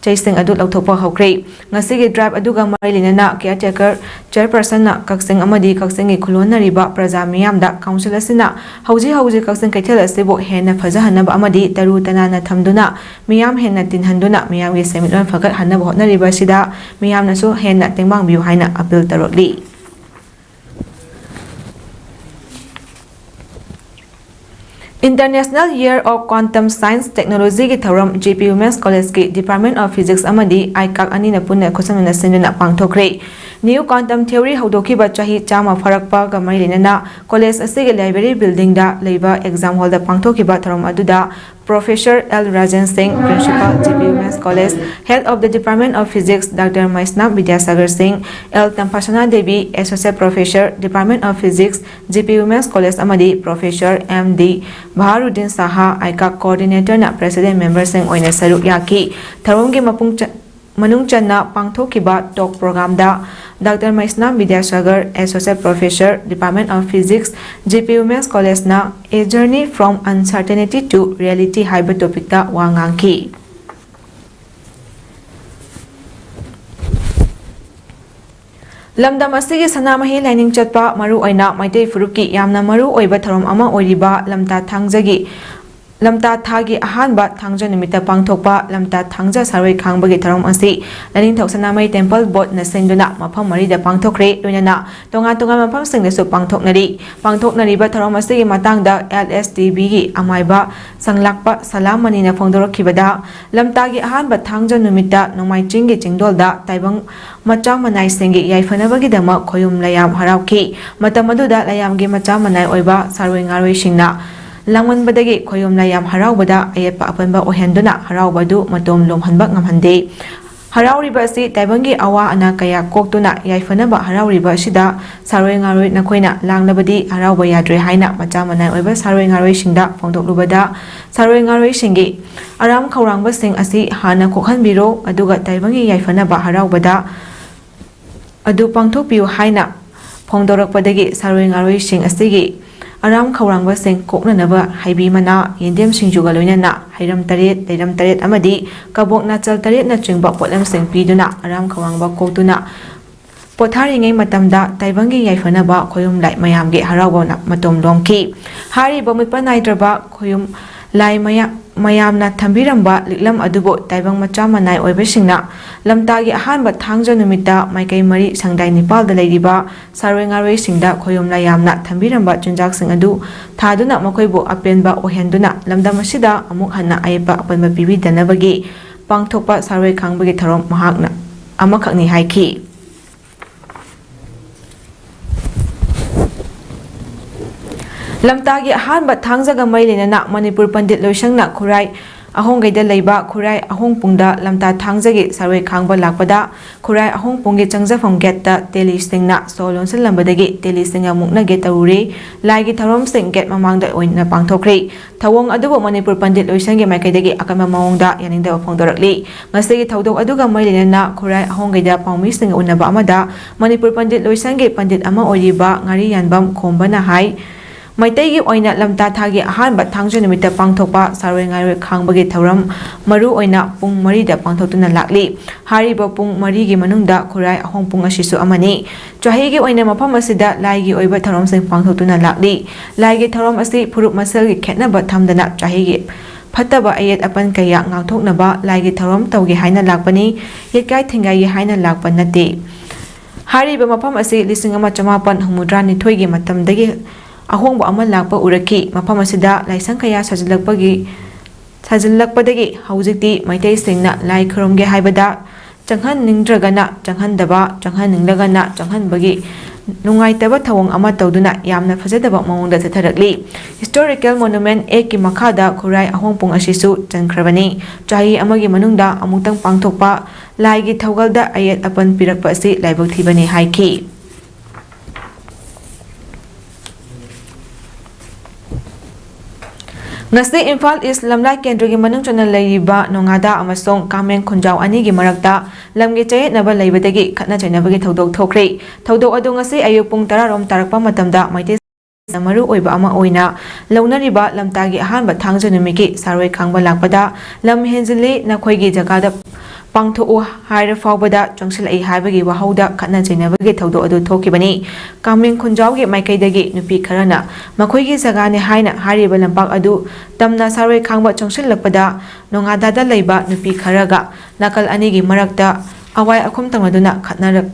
ꯆꯩꯁꯤꯡ ꯑꯗꯨ ꯂꯧꯊꯣꯛꯄ ꯍꯧꯈ꯭ꯔꯦ꯫ ꯉꯁꯤꯒꯤ ꯗ꯭ꯔꯥꯏꯚ ꯑꯗꯨꯒ ꯃꯔꯤ ꯂꯩꯅꯅ ꯀꯤꯌꯔ ꯇꯦꯀꯔ ꯆꯦꯌꯔꯄꯔꯁꯟꯅ ꯀꯛꯆꯤꯡ ꯑꯃꯗꯤ ꯀꯛꯆꯤꯡꯒꯤ ꯈꯨꯜꯂꯣꯟꯅꯔꯤꯕ ꯄ꯭ꯔꯖꯥ ꯃꯤꯌꯥꯝꯗ ꯀꯥꯎꯟꯁꯤꯜ ꯑꯁꯤꯅ ꯍꯧꯖꯤꯛ ꯍꯧꯖꯤꯛ ꯀꯛꯆꯤꯡ ꯀꯩꯊꯦꯜ ꯑꯁꯤꯕꯨ ꯍꯦꯟꯅ ꯐꯖꯍꯟꯅꯕ ꯑꯃꯗꯤ ꯇꯔꯨ ꯇꯅꯥꯟꯅ ꯊꯝꯗꯨꯅ ꯃꯤꯌꯥꯝ ꯍꯦꯟꯅ ꯇꯤꯟꯍꯟꯗꯨꯅ ꯃꯤꯌꯥꯝꯒꯤ ꯁꯦꯟꯃꯤꯠꯂꯣꯟ ꯐꯒꯠꯍꯟꯅꯕ ꯍꯣꯠꯅꯔꯤꯕ ꯑꯁꯤꯗ ꯃꯤꯌꯥꯝꯅꯁꯨ ꯍꯦꯟꯅ ꯇꯦꯡꯕꯥꯡꯕꯤꯌꯨ ꯍꯥꯏꯅ ꯑꯄꯤꯜ ꯇꯧꯔꯛꯂꯤ꯫ International Year of Quantum Science Technologyꯒꯤ ꯊꯧꯔꯝ ꯖꯤ ꯄꯤ Women's Collegeꯀꯤ Department of Physics ꯑꯃꯗꯤ ꯑꯥꯏꯀꯥꯛ ꯑꯅꯤꯅ ꯄꯨꯟꯅ ꯈꯨꯠꯁꯝꯅꯅ ꯁꯤꯟꯗꯨꯅ ꯄꯥꯡꯊꯣꯛꯈ꯭ꯔꯦ꯫ New Quantum Theory ꯍꯧꯗꯣꯛꯈꯤꯕ ꯆꯍꯤ ꯆꯥꯝꯃ ꯐꯥꯔꯛꯄꯒ ꯃꯔꯤ ꯂꯩꯅꯅ college ꯑꯁꯤꯒꯤ library buildingꯗ ꯂꯩꯕ exam hallꯗ ꯄꯥꯡꯊꯣꯛꯈꯤꯕ ꯊꯧꯔꯝ ꯑꯗꯨꯗ Professor L Rajen Singh, Principal, G P Women's College, Head of the Department of Physics, Doctor Meisnam Vidyasagar Singh, L Tamphasana Devi, Associate Professor, Department of Physics, ꯖꯤ ꯄꯤ Women's College, ꯑꯃꯗꯤ Professor M D Baharuddin Saha, ꯑꯥꯏꯀꯥꯛ Coordinatorꯅ President Memberꯁꯤꯡ ꯑꯣꯏꯅ ꯁꯔꯨꯛ ꯌꯥꯈꯤ꯫ ꯊꯧꯔꯝꯒꯤ ꯃꯄꯨꯡ ꯆ-, ꯃꯅꯨꯡ ꯆꯟꯅ ꯄꯥꯡꯊꯣꯛꯈꯤꯕ talk programꯗ Doctor Meisnam Vidyasagar, Associate Professor, Department of Physics, ꯖꯤ ꯄꯤ Women's Collegeꯅ A Journey from Uncertainty to Reality ꯍꯥꯏꯕ topicꯇ ꯋꯥ ꯉꯥꯡꯈꯤ꯫ ꯂꯝꯗꯝ ꯑꯁꯤꯒꯤ ꯁꯅꯥꯃꯍꯤ ꯂꯥꯏꯅꯤꯡ ꯆꯠꯄ, ꯃꯔꯨꯑꯣꯏꯅ ꯃꯩꯇꯩ ꯐꯨꯔꯨꯞꯀꯤ ꯌꯥꯝꯅ ꯃꯔꯨ ꯑꯣꯏꯕ ꯊꯧꯔꯝ ꯑꯃ ꯑꯣꯏꯔꯤꯕ ꯂꯝꯇꯥ ꯊꯥꯡꯖꯒꯤ, ꯂꯝꯇꯥ ꯊꯥꯒꯤ ꯑꯍꯥꯟꯕ ꯊꯥꯡꯖ ꯅꯨꯃꯤꯠꯇ ꯄꯥꯡꯊꯣꯛꯄ ꯂꯝꯇꯥ ꯊꯥꯡꯖ ꯁꯥꯔꯣꯏ ꯈꯥꯡꯕꯒꯤ ꯊꯧꯔꯝ ꯑꯁꯤ ꯂꯥꯏꯅꯤꯡꯊꯧ ꯁꯅꯥꯃꯍꯤ Temple Boardꯅ ꯁꯤꯟꯗꯨꯅ ꯃꯐꯝ ꯃꯔꯤꯗ ꯄꯥꯡꯊꯣꯛꯈ꯭ꯔꯦ꯫ ꯂꯣꯏꯅꯅ ꯇꯣꯉꯥꯟ ꯇꯣꯉꯥꯟꯕ ꯃꯐꯝꯁꯤꯡꯗꯁꯨ ꯄꯥꯡꯊꯣꯛꯅꯔꯤ꯫ ꯄꯥꯡꯊꯣꯛꯅꯔꯤꯕ ꯊꯧꯔꯝ ꯑꯁꯤꯒꯤ ꯃꯇꯥꯡꯗ ꯑꯦꯜ ꯑꯦꯁ ꯇꯤ ꯚꯤꯒꯤ ꯑꯃꯥꯏꯕ ꯁꯪꯂꯥꯛꯄ ꯁꯂꯥꯝ ꯃꯅꯤꯅ ꯐꯣꯡꯗꯣꯔꯛꯈꯤꯕꯗ, ꯂꯝꯇꯥꯒꯤ ꯑꯍꯥꯟꯕ ꯊꯥꯡꯖ ꯅꯨꯃꯤꯠꯇ ꯅꯣꯡꯃꯥꯏ ꯆꯤꯡꯒꯤ ꯆꯤꯡꯗꯣꯜꯗ ꯇꯥꯏꯕꯪ ꯃꯆꯥ ꯃꯅꯥꯏꯁꯤꯡꯒꯤ ꯌꯥꯏꯐꯅꯕꯒꯤꯗꯃꯛ ꯈꯣꯌꯨꯝ ꯂꯥꯏꯌꯥꯝ ꯍꯔꯥꯎꯈꯤ꯫ ꯃꯇꯝ ꯑꯗꯨꯗ ꯂꯥꯏꯌꯥꯝꯒꯤ ꯃꯆꯥ ꯃꯅꯥꯏ ꯑꯣꯏꯕ ꯁꯥꯔꯣꯏ ꯉꯥꯔꯣꯏꯁꯤꯡꯅ ꯂꯥꯡꯃꯟꯕꯗꯒꯤ ꯈꯣꯌꯨꯝ ꯂꯥꯏꯌꯥꯝ ꯍꯔꯥꯎꯕꯗ ꯑꯌꯦꯠꯄ ꯑꯄꯟꯕ ꯑꯣꯏꯍꯟꯗꯨꯅ ꯍꯔꯥꯎꯕ ꯑꯗꯨ ꯃꯇꯣꯝ ꯂꯣꯝꯍꯟꯕ ꯉꯝꯍꯟꯗꯦ꯫ ꯍꯔꯥꯎꯔꯤꯕ ꯑꯁꯤ ꯇꯥꯏꯕꯪꯒꯤ ꯑꯋꯥ ꯑꯅꯥ ꯀꯌꯥ ꯀꯣꯛꯇꯨꯅ ꯌꯥꯏꯐꯅꯕ ꯍꯔꯥꯎꯔꯤꯕ ꯑꯁꯤꯗ ꯁꯥꯔꯣꯏ ꯉꯥꯔꯣꯏ ꯅꯈꯣꯏꯅ ꯂꯥꯡꯂꯕꯗꯤ ꯍꯔꯥꯎꯕ ꯌꯥꯗ꯭ꯔꯦ ꯍꯥꯏꯅ ꯃꯆꯥ ꯃꯅꯥꯏ ꯑꯣꯏꯕ ꯁꯥꯔꯣꯏ ꯉꯥꯔꯣꯏꯁꯤꯡꯗ ꯐꯣꯡꯗꯣꯛꯂꯨꯕꯗ, ꯁꯥꯔꯣꯏ ꯉꯥꯔꯣꯏꯁꯤꯡꯒꯤ ꯑꯔꯥꯝ ꯈꯧꯔꯥꯡꯕꯁꯤꯡ ꯑꯁꯤ ꯍꯥꯟꯅ ꯀꯣꯛꯍꯟꯕꯤꯔꯣ, ꯑꯗꯨꯒ ꯇꯥꯏꯕꯪꯒꯤ ꯌꯥꯏꯐꯅꯕ ꯍꯔꯥꯎꯕꯗ ꯑꯗꯨ ꯄꯥꯡꯊꯣꯛꯄꯤꯌꯨ ꯍꯥꯏꯅ ꯐꯣꯡꯗꯣꯔꯛꯄꯗꯒꯤ ꯁꯥꯔꯣꯏ ꯉꯥꯔꯣꯏꯁꯤꯡ ꯑꯁꯤꯒꯤ ꯑꯔꯥꯝ ꯈꯧꯔꯥꯡꯕꯁꯤꯡ ꯀꯣꯛꯅꯅꯕ ꯍꯩꯕꯤ ꯃꯅꯥ, ꯌꯦꯟꯗꯦꯝ ꯁꯤꯡꯖꯨꯒ ꯂꯣꯏꯅꯅ ꯍꯩꯔꯝ ꯇꯔꯦꯠ, ꯂꯩꯔꯝ ꯇꯔꯦꯠ ꯑꯃꯗꯤ ꯀꯕꯣꯛ ꯅꯥꯆꯜ ꯇꯔꯦꯠꯅꯆꯤꯡꯕ ꯄꯣꯠꯂꯝꯁꯤꯡ ꯄꯤꯗꯨꯅ ꯑꯔꯥꯝ ꯈꯧꯔꯥꯡꯕ ꯀꯣꯛꯇꯨꯅ ꯄꯣꯊꯥꯔꯤꯉꯩ ꯃꯇꯝꯗ ꯇꯥꯏꯕꯪꯒꯤ ꯌꯥꯏꯐꯅꯕ ꯈꯣꯌꯨꯝ ꯂꯥꯏ ꯃꯌꯥꯝꯒꯤ ꯍꯔꯥꯎꯕꯅ ꯃꯇꯣꯝ ꯂꯣꯝꯈꯤ꯫ ꯍꯥꯏꯔꯤꯕ ꯃꯤꯠꯄ ꯅꯥꯏꯗ꯭ꯔꯕ ꯈꯣꯌꯨꯝ ꯂꯥꯏ ꯃꯌꯥ-, ꯃꯌꯥꯝꯅ ꯊꯝꯕꯤꯔꯝꯕ ꯂꯤꯛꯂꯝ ꯑꯗꯨꯕꯨ ꯇꯥꯏꯕꯪ ꯃꯆꯥ ꯃꯅꯥꯏ ꯑꯣꯏꯕꯁꯤꯡꯅ ꯂꯝꯇꯥꯒꯤ ꯑꯍꯥꯟꯕ ꯊꯥꯡꯖ ꯅꯨꯃꯤꯠꯇ ꯃꯥꯏꯀꯩ ꯃꯔꯤ ꯁꯪꯗꯥꯏ ꯅꯤꯄꯥꯜꯗ ꯂꯩꯔꯤꯕ ꯁꯥꯔꯣꯏ ꯉꯥꯔꯣꯏꯁꯤꯡꯗ ꯈꯣꯌꯨꯝ ꯂꯥꯏ ꯌꯥꯝꯅ ꯊꯝꯕꯤꯔꯝꯕ ꯆꯤꯟꯖꯥꯛꯁꯤꯡ ꯑꯗꯨ ꯊꯥꯗꯨꯅ ꯃꯈꯣꯏꯕꯨ ꯑꯄꯦꯟꯕ ꯑꯣꯏꯍꯟꯗꯨꯅ ꯂꯝꯗꯝ ꯑꯁꯤꯗ ꯑꯃꯨꯛ ꯍꯟꯅ ꯑꯌꯦꯠꯄ ꯑꯄꯟꯕ ꯄꯤꯕꯤꯗꯅꯕꯒꯤ ꯄꯥꯡꯊꯣꯛꯄ ꯁꯥꯔꯣꯏ ꯈꯥꯡꯕꯒꯤ ꯊꯧꯔꯝ ꯃꯍꯥꯛꯅ ꯑꯃꯈꯛꯅꯤ ꯍꯥꯏꯈꯤ꯫ ꯂꯝꯇꯥꯒꯤ ꯑꯍꯥꯟꯕ ꯊꯥꯡꯖꯒ ꯃꯔꯤ ꯂꯩꯅꯅ ꯃꯅꯤꯄꯨꯔ ꯄꯟꯗꯤꯠ ꯂꯣꯏꯁꯪꯅ ꯈꯨꯔꯥꯏ ꯑꯍꯣꯡꯒꯩꯗ ꯂꯩꯕ ꯈꯨꯔꯥꯏ ꯑꯍꯣꯡꯄꯨꯡꯗ ꯂꯝꯇꯥ ꯊꯥꯡꯖꯒꯤ ꯁꯥꯔꯣꯏ ꯈꯥꯡꯕ ꯂꯥꯛꯄꯗ ꯈꯨꯔꯥꯏ ꯑꯍꯣꯡꯄꯨꯡꯒꯤ ꯆꯪꯖꯐꯝ ꯒꯦꯠꯇ ꯇꯦꯂꯤꯁꯤꯡꯅ ꯁꯣ ꯂꯣꯟꯁꯤꯜꯂꯝꯕꯗꯒꯤ ꯇꯦꯂꯤꯁꯤꯡꯒ ꯃꯨꯛꯅꯒꯦ ꯇꯧꯔꯨꯔꯦ꯫ ꯂꯥꯏꯒꯤ ꯊꯧꯔꯝꯁꯤꯡ ꯒꯦꯠ ꯃꯃꯥꯡꯗ ꯑꯣꯏꯅ ꯄꯥꯡꯊꯣꯛꯈ꯭ꯔꯦ꯫ ꯊꯧꯑꯣꯡ ꯑꯗꯨꯕꯨ ꯃꯅꯤꯄꯨꯔ ꯄꯟꯗꯤꯠ ꯂꯣꯏꯁꯪꯒꯤ ꯃꯥꯏꯀꯩꯗꯒꯤ ꯑꯀꯟꯕ ꯃꯑꯣꯡꯗ ꯌꯥꯅꯤꯡꯗꯕ ꯐꯣꯡꯗꯣꯔꯛꯂꯤ꯫ ꯉꯁꯤꯒꯤ ꯊꯧꯗꯣꯛ ꯑꯗꯨꯒ ꯃꯔꯤ ꯂꯩꯅꯅ ꯈꯨꯔꯥꯏ ꯑꯍꯣꯡꯒꯩꯗ ꯄꯥꯎꯃꯤꯁꯤꯡꯒ ꯎꯅꯕ ꯑꯃꯗ ꯃꯅꯤꯄꯨꯔ ꯄꯟꯗꯤꯠ ꯂꯣꯏꯁꯪꯒꯤ ꯄꯟꯗꯤꯠ ꯑꯃ ꯑꯣꯏꯔꯤꯕ ꯉꯥꯔꯤ ꯌꯥꯟꯕꯝ ꯈꯣꯝꯕꯅ ꯍꯥꯏ, ꯃꯩꯇꯩꯒꯤ ꯑꯣꯏꯅ ꯂꯝꯇꯥ ꯊꯥꯒꯤ ꯑꯍꯥꯟꯕ ꯊꯥꯡꯖ ꯅꯨꯃꯤꯠꯇ ꯄꯥꯡꯊꯣꯛꯄ ꯁꯥꯔꯣꯏ ꯉꯥꯔꯣꯏ ꯈꯥꯡꯕꯒꯤ ꯊꯧꯔꯝ ꯃꯔꯨ ꯑꯣꯏꯅ ꯄꯨꯡ ꯃꯔꯤꯗ ꯄꯥꯡꯊꯣꯛꯇꯨꯅ ꯂꯥꯛꯂꯤ꯫ ꯍꯥꯏꯔꯤꯕ ꯄꯨꯡ ꯃꯔꯤꯒꯤ ꯃꯅꯨꯡꯗ ꯈꯨꯔꯥꯏ ꯑꯍꯣꯡꯄꯨꯡ ꯑꯁꯤꯁꯨ ꯑꯃꯅꯤ꯫ ꯆꯍꯤꯒꯤ ꯑꯣꯏꯅ ꯃꯐꯝ ꯑꯁꯤꯗ ꯂꯥꯏꯒꯤ ꯑꯣꯏꯕ ꯊꯧꯔꯝꯁꯤꯡ ꯄꯥꯡꯊꯣꯛꯇꯨꯅ ꯂꯥꯛꯂꯤ꯫ ꯂꯥꯏꯒꯤ ꯊꯧꯔꯝ ꯑꯁꯤ ꯐꯨꯔꯨꯞ ꯃꯁꯦꯜꯒꯤ ꯈꯦꯠꯅꯕ ꯊꯝꯗꯅ ꯆꯍꯤꯒꯤ ꯐꯠꯇꯕ ꯑꯌꯦꯠ ꯑꯄꯟ ꯀꯌꯥ ꯉꯥꯛꯊꯣꯛꯅꯕ ꯂꯥꯏꯒꯤ ꯊꯧꯔꯝ ꯇꯧꯒꯦ ꯍꯥꯏꯅ ꯂꯥꯛꯄꯅꯤ, ꯌꯦꯠꯀꯥꯏ ꯊꯤꯡꯒꯥꯏꯒꯦ ꯍꯥꯏꯅ ꯂꯥꯛꯄ ꯅꯠꯇꯦ꯫ ꯍꯥꯏꯔꯤꯕ ꯃꯐꯝ ꯑꯁꯤ ꯂꯤꯁꯤꯡ ꯑꯃ ꯆꯃꯥꯄꯟ ꯍꯨꯝꯐꯨꯇꯔꯥꯅꯤꯊꯣꯏꯒꯤ ꯃꯇꯝꯗꯒꯤ ꯑꯍꯣꯡꯕ ꯑꯃ ꯂꯥꯛꯄ ꯎꯔꯛꯈꯤ꯫ ꯃꯐꯝ ꯑꯁꯤꯗ ꯂꯥꯏꯁꯪ ꯀꯌꯥ ꯁꯥꯖꯤꯜꯂꯛꯄꯒꯤ, ꯁꯥꯖꯤꯜꯂꯛꯄꯗꯒꯤ ꯍꯧꯖꯤꯛꯇꯤ ꯃꯩꯇꯩꯁꯤꯡꯅ ꯂꯥꯏ ꯈꯨꯔꯨꯝꯒꯦ ꯍꯥꯏꯕꯗ ꯆꯪꯍꯟꯅꯤꯡꯗ꯭ꯔꯒꯅ ꯆꯪꯍꯟꯗꯕ, ꯆꯪꯍꯟꯅꯤꯡꯂꯒꯅ ꯆꯪꯍꯟꯕꯒꯤ ꯅꯨꯡꯉꯥꯏꯇꯕ ꯊꯧꯑꯣꯡ ꯑꯃ ꯇꯧꯗꯨꯅ ꯌꯥꯝꯅ ꯐꯖꯗꯕ ꯃꯑꯣꯡꯗ ꯆꯠꯊꯔꯛꯂꯤ꯫ Historical Monument Act ꯀꯤ ꯃꯈꯥꯗ ꯈꯨꯔꯥꯏ ꯑꯍꯣꯡꯄꯨꯡ ꯑꯁꯤꯁꯨ ꯆꯟꯈ꯭ꯔꯕꯅꯤ꯫ ꯆꯍꯤ ꯑꯃꯒꯤ ꯃꯅꯨꯡꯗ ꯑꯃꯨꯛꯇꯪ ꯄꯥꯡꯊꯣꯛꯄ ꯂꯥꯏꯒꯤ ꯊꯧꯒꯜꯗ ꯑꯌꯦꯠ ꯑꯄꯟ ꯄꯤꯔꯛꯄ ꯑꯁꯤ ꯂꯥꯏꯕꯛ ꯊꯤꯕꯅꯤ ꯍꯥꯏꯈꯤ꯫ ꯉꯁꯤ ꯏꯝꯐꯥꯜ ꯏꯁ ꯂꯝꯂꯥꯏ ꯀꯦꯟꯗ꯭ꯔꯒꯤ ꯃꯅꯨꯡ ꯆꯟꯅ ꯂꯩꯔꯤꯕ ꯅꯣꯉꯥꯗꯥ ꯑꯃꯁꯨꯡ ꯀꯥꯃꯦꯡ ꯈꯨꯟꯖꯥꯎ ꯑꯅꯤꯒꯤ ꯃꯔꯛꯇ ꯂꯝꯒꯤ ꯆꯌꯦꯠꯅꯕ ꯂꯩꯕꯗꯒꯤ ꯈꯠꯅ ꯆꯩꯅꯕꯒꯤ ꯊꯧꯗꯣꯛ ꯊꯣꯛꯈ꯭ꯔꯦ꯫ ꯊꯧꯗꯣꯛ ꯑꯗꯨ ꯉꯁꯤ ꯑꯌꯨꯛ ꯄꯨꯡ ꯇꯔꯥ ꯔꯣꯝ ꯇꯥꯔꯛꯄ ꯃꯇꯝꯗ ꯃꯩꯇꯩ ꯃꯔꯨ ꯑꯣꯏꯕ ꯑꯃ ꯑꯣꯏꯅ ꯂꯧꯅꯔꯤꯕ ꯂꯝꯇꯥꯒꯤ ꯑꯍꯥꯟꯕ ꯊꯥꯡꯖ ꯅꯨꯃꯤꯠꯀꯤ ꯁꯥꯔꯣꯏ ꯈꯥꯡꯕ ꯂꯥꯛꯄꯗ ꯂꯝ ꯍꯦꯟꯖꯤꯜꯂꯤ, ꯅꯈꯣꯏꯒꯤ ꯖꯒꯥꯗ ꯄꯥꯡꯊꯣꯛꯎ ꯍꯥꯏꯔ ꯐꯥꯎꯕꯗ ꯆꯪꯁꯤꯜꯂꯛꯏ ꯍꯥꯏꯕꯒꯤ ꯋꯥꯍꯧꯗ ꯈꯠꯅ ꯆꯩꯅꯕꯒꯤ ꯊꯧꯗꯣꯛ ꯑꯗꯨ ꯊꯣꯛꯈꯤꯕꯅꯤ꯫ ꯀꯥꯃꯦꯡ ꯈꯨꯟꯖꯥꯎꯒꯤ ꯃꯥꯏꯀꯩꯗꯒꯤ ꯅꯨꯄꯤ ꯈꯔꯅ ꯃꯈꯣꯏꯒꯤ ꯖꯒꯥꯅꯤ ꯍꯥꯏꯅ ꯍꯥꯏꯔꯤꯕ ꯂꯝꯄꯥꯛ ꯑꯗꯨ ꯇꯝꯅ ꯁꯥꯔꯣꯏ ꯈꯥꯡꯕ ꯆꯪꯁꯤꯜꯂꯛꯄꯗ ꯅꯣꯉꯥꯗꯥꯗ ꯂꯩꯕ ꯅꯨꯄꯤ ꯈꯔꯒ ꯅꯥꯀꯜ ꯑꯅꯤꯒꯤ ꯃꯔꯛꯇ ꯑꯋꯥꯏ ꯑꯈꯨꯝ ꯇꯧꯅꯗꯨꯅ ꯈꯠꯅꯔꯛ-,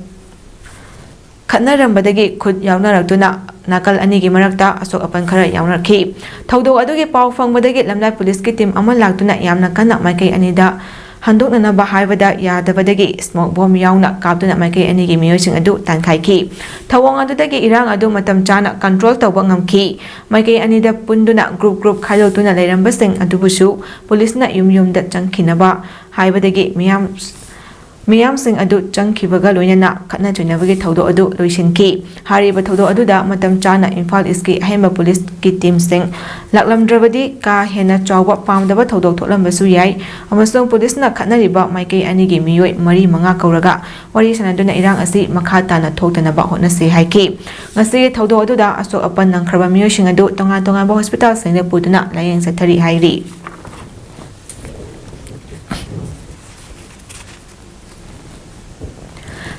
ꯈꯠꯅꯔꯝꯕꯗꯒꯤ ꯈꯨꯠ ꯌꯥꯎꯅꯔꯛꯇꯨꯅ ꯅꯥꯀꯜ ꯑꯅꯤꯒꯤ ꯃꯔꯛꯇ ꯑꯁꯣꯛ ꯑꯄꯟ ꯈꯔ ꯌꯥꯎꯅꯔꯛꯈꯤ꯫ ꯊꯧꯗꯣꯛ ꯑꯗꯨꯒꯤ ꯄꯥꯎ ꯐꯪꯕꯗꯒꯤ ꯂꯝꯂꯥꯏ ꯄꯨꯂꯤꯁꯀꯤ ꯇꯤꯝ ꯑꯃ ꯂꯥꯛꯇꯨꯅ ꯌꯥꯝꯅ ꯀꯟꯅ ꯃꯥꯏꯀꯩ ꯑꯅꯤꯗ ꯍꯟꯗꯣꯛꯅꯅꯕ ꯍꯥꯏꯕꯗ ꯌꯥꯗꯕꯗꯒꯤ ꯁ꯭ꯃꯣꯛ ꯕꯣꯝ ꯌꯥꯎꯅ ꯀꯥꯞꯇꯨꯅ ꯃꯥꯏꯀꯩ ꯑꯅꯤꯒꯤ ꯃꯤꯑꯣꯏꯁꯤꯡ ꯑꯗꯨ ꯇꯥꯟꯈꯥꯏꯈꯤ꯫ ꯊꯧꯑꯣꯡ ꯑꯗꯨꯗꯒꯤ ꯏꯔꯥꯡ ꯑꯗꯨ ꯃꯇꯝ ꯆꯥꯅ ꯀꯟꯇ꯭ꯔꯣꯜ ꯇꯧꯕ ꯉꯝꯈꯤ꯫ ꯃꯥꯏꯀꯩ ꯑꯅꯤꯗ ꯄꯨꯟꯗꯨꯅ ꯒ꯭ꯔꯨꯞ ꯒ꯭ꯔꯨꯞ ꯈꯥꯏꯗꯣꯛꯇꯨꯅ ꯂꯩꯔꯝꯕꯁꯤꯡ ꯑꯗꯨꯕꯨꯁꯨ ꯄꯨꯂꯤꯁꯅ ꯌꯨꯝ ꯌꯨꯝꯗ ꯆꯪꯈꯤꯅꯕ ꯍꯥꯏꯕꯗꯒꯤ ꯃꯤꯌꯥꯝ ꯃꯤꯌꯥꯝꯁꯤꯡ ꯑꯗꯨ ꯆꯪꯈꯤꯕꯒ ꯂꯣꯏꯅꯅ ꯈꯠꯅ ꯆꯩꯅꯕꯒꯤ ꯊꯧꯗꯣꯛ ꯑꯗꯨ ꯂꯣꯏꯁꯤꯟꯈꯤ꯫ ꯍꯥꯏꯔꯤꯕ ꯊꯧꯗꯣꯛ ꯑꯗꯨꯗ ꯃꯇꯝ ꯆꯥꯅ ꯏꯝꯐꯥꯜ ꯏꯁꯀꯤ ꯑꯍꯦꯟꯕ ꯄꯨꯂꯤꯁꯀꯤ ꯇꯤꯝꯁꯤꯡ ꯂꯥꯛꯂꯝꯗ꯭ꯔꯕꯗꯤ ꯀꯥ ꯍꯦꯟꯅ ꯆꯥꯎꯕ ꯄꯥꯝꯗꯕ ꯊꯧꯗꯣꯛ ꯊꯣꯛꯂꯝꯕꯁꯨ ꯌꯥꯏ ꯑꯃꯁꯨꯡ ꯄꯨꯂꯤꯁꯅ ꯈꯠꯅꯔꯤꯕ ꯃꯥꯏꯀꯩ ꯑꯅꯤꯒꯤ ꯃꯤꯑꯣꯏ ꯃꯔꯤ ꯃꯉꯥ ꯀꯧꯔꯒ ꯋꯥꯔꯤ ꯁꯥꯟꯅꯗꯨꯅ ꯏꯔꯥꯡ ꯑꯁꯤ ꯃꯈꯥ ꯇꯥꯅ ꯊꯣꯛꯇꯅꯕ ꯍꯣꯠꯅꯁꯤ ꯍꯥꯏꯈꯤ꯫ ꯉꯁꯤꯒꯤ ꯊꯧꯗꯣꯛ ꯑꯗꯨꯗ ꯑꯁꯣꯛ ꯑꯄꯟ ꯅꯪꯈ꯭ꯔꯕ ꯃꯤꯑꯣꯏꯁꯤꯡ ꯑꯗꯨ ꯇꯣꯉꯥꯟ ꯇꯣꯉꯥꯟꯕ ꯍꯣꯁꯄꯤꯇꯥꯜꯁꯤꯡꯗ ꯄꯨꯗꯨꯅ ꯂꯥꯌꯦꯡ ꯆꯠꯊꯔꯤ ꯍꯥꯏꯔꯤ꯫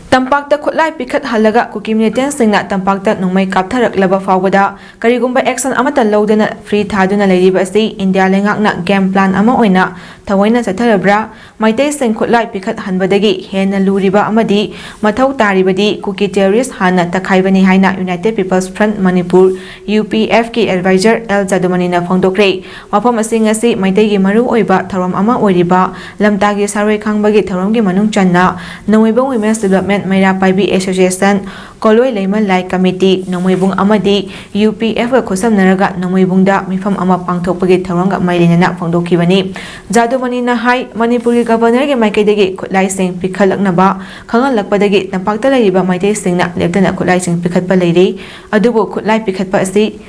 ꯇꯝꯄꯥꯛꯇ ꯈꯨꯠꯂꯥꯏ ꯄꯤꯈꯠꯍꯜꯂꯒ ꯀꯨꯀꯤ ꯃꯤꯂꯤꯇꯦꯟꯁꯤꯡꯅ ꯇꯝꯄꯥꯛꯇ ꯅꯣꯡꯃꯩ ꯀꯥꯞꯊꯔꯛꯂꯕ ꯐꯥꯎꯕꯗ ꯀꯔꯤꯒꯨꯝꯕ ꯑꯦꯛꯁꯟ ꯑꯃꯠꯇ ꯂꯧꯗꯅ ꯐ꯭ꯔꯤ ꯊꯥꯗꯨꯅ ꯂꯩꯔꯤꯕ ꯑꯁꯤ ꯏꯟꯗꯤꯌꯥ ꯂꯩꯉꯥꯛꯅ ꯒꯦꯝ ꯄ꯭ꯂꯥꯟ ꯑꯃ ꯑꯣꯏꯅ ꯊꯑꯣꯏꯅ ꯆꯠꯊꯔꯕ꯭ꯔꯥ? ꯃꯩꯇꯩꯁꯤꯡ ꯈꯨꯠꯂꯥꯏ ꯄꯤꯈꯠꯍꯟꯕꯗꯒꯤ ꯍꯦꯟꯅ ꯂꯨꯔꯤꯕ ꯑꯃꯗꯤ ꯃꯊꯧ ꯇꯥꯔꯤꯕꯗꯤ ꯀꯨꯀꯤ ꯇꯦꯔꯣꯔꯤꯁ ꯍꯥꯟꯅ ꯇꯛꯈꯥꯏꯕꯅꯤ ꯍꯥꯏꯅ United People's Front Manipur, UPF ꯀꯤ ꯑꯦꯗꯚꯥꯏꯖꯔ ꯑꯦꯜ ꯖꯥꯗꯨꯃꯅꯤꯅ ꯐꯣꯡꯗꯣꯛꯈ꯭ꯔꯦ꯫ ꯋꯥꯐꯝ ꯑꯁꯤ ꯉꯁꯤ ꯃꯩꯇꯩꯒꯤ ꯃꯔꯨꯑꯣꯏꯕ ꯊꯧꯔꯝ ꯑꯃ ꯑꯣꯏꯔꯤꯕ ꯂꯝꯇꯥꯒꯤ ꯁꯥꯔꯣꯏ ꯈꯥꯡꯕꯒꯤ ꯊꯧꯔꯝꯒꯤ ꯃꯅꯨꯡ ꯆꯟꯅ ꯅꯣꯡꯃꯩꯕꯨꯡ Women's Development ꯃꯩꯔꯥ ꯄꯥꯏꯕꯤ Association, ꯀꯣꯂꯣꯏ ꯂꯩꯃ ꯂꯥꯏ ꯀꯃꯤꯇꯤ, ꯅꯣꯡꯃꯩꯕꯨꯡ ꯑꯃꯗꯤ UPF ꯀ ꯈꯨꯠꯁꯝꯅꯔꯒ ꯅꯣꯡꯃꯩꯕꯨꯡꯗ ꯃꯤꯐꯝ ꯑꯃ ꯄꯥꯡꯊꯣꯛꯄꯒꯤ ꯊꯧꯔꯝꯒ ꯃꯔꯤ ꯂꯩꯅꯅ ꯐꯣꯡꯗꯣꯛꯈꯤꯕꯅꯤ꯫ ꯖꯥꯗꯨꯃꯅꯤꯅ ꯍꯥꯏ, ꯃꯅꯤꯄꯨꯔꯒꯤ ꯒꯕꯔꯅꯔꯒꯤ ꯃꯥꯏꯀꯩꯗꯒꯤ ꯈꯨꯠꯂꯥꯏꯁꯤꯡ ꯄꯤꯈꯠꯂꯛꯅꯕ ꯈꯪꯍꯜꯂꯛꯄꯗꯒꯤ ꯇꯝꯄꯥꯛꯇ ꯂꯩꯔꯤꯕ ꯃꯩꯇꯩꯁꯤꯡꯅ ꯂꯦꯞꯇꯅ ꯈꯨꯠꯂꯥꯏꯁꯤꯡ ꯄꯤꯈꯠꯄ ꯂꯩꯔꯤ꯫ ꯑꯗꯨꯕꯨ ꯈꯨꯠꯂꯥꯏ ꯄꯤꯈꯠꯄ ꯑꯁꯤ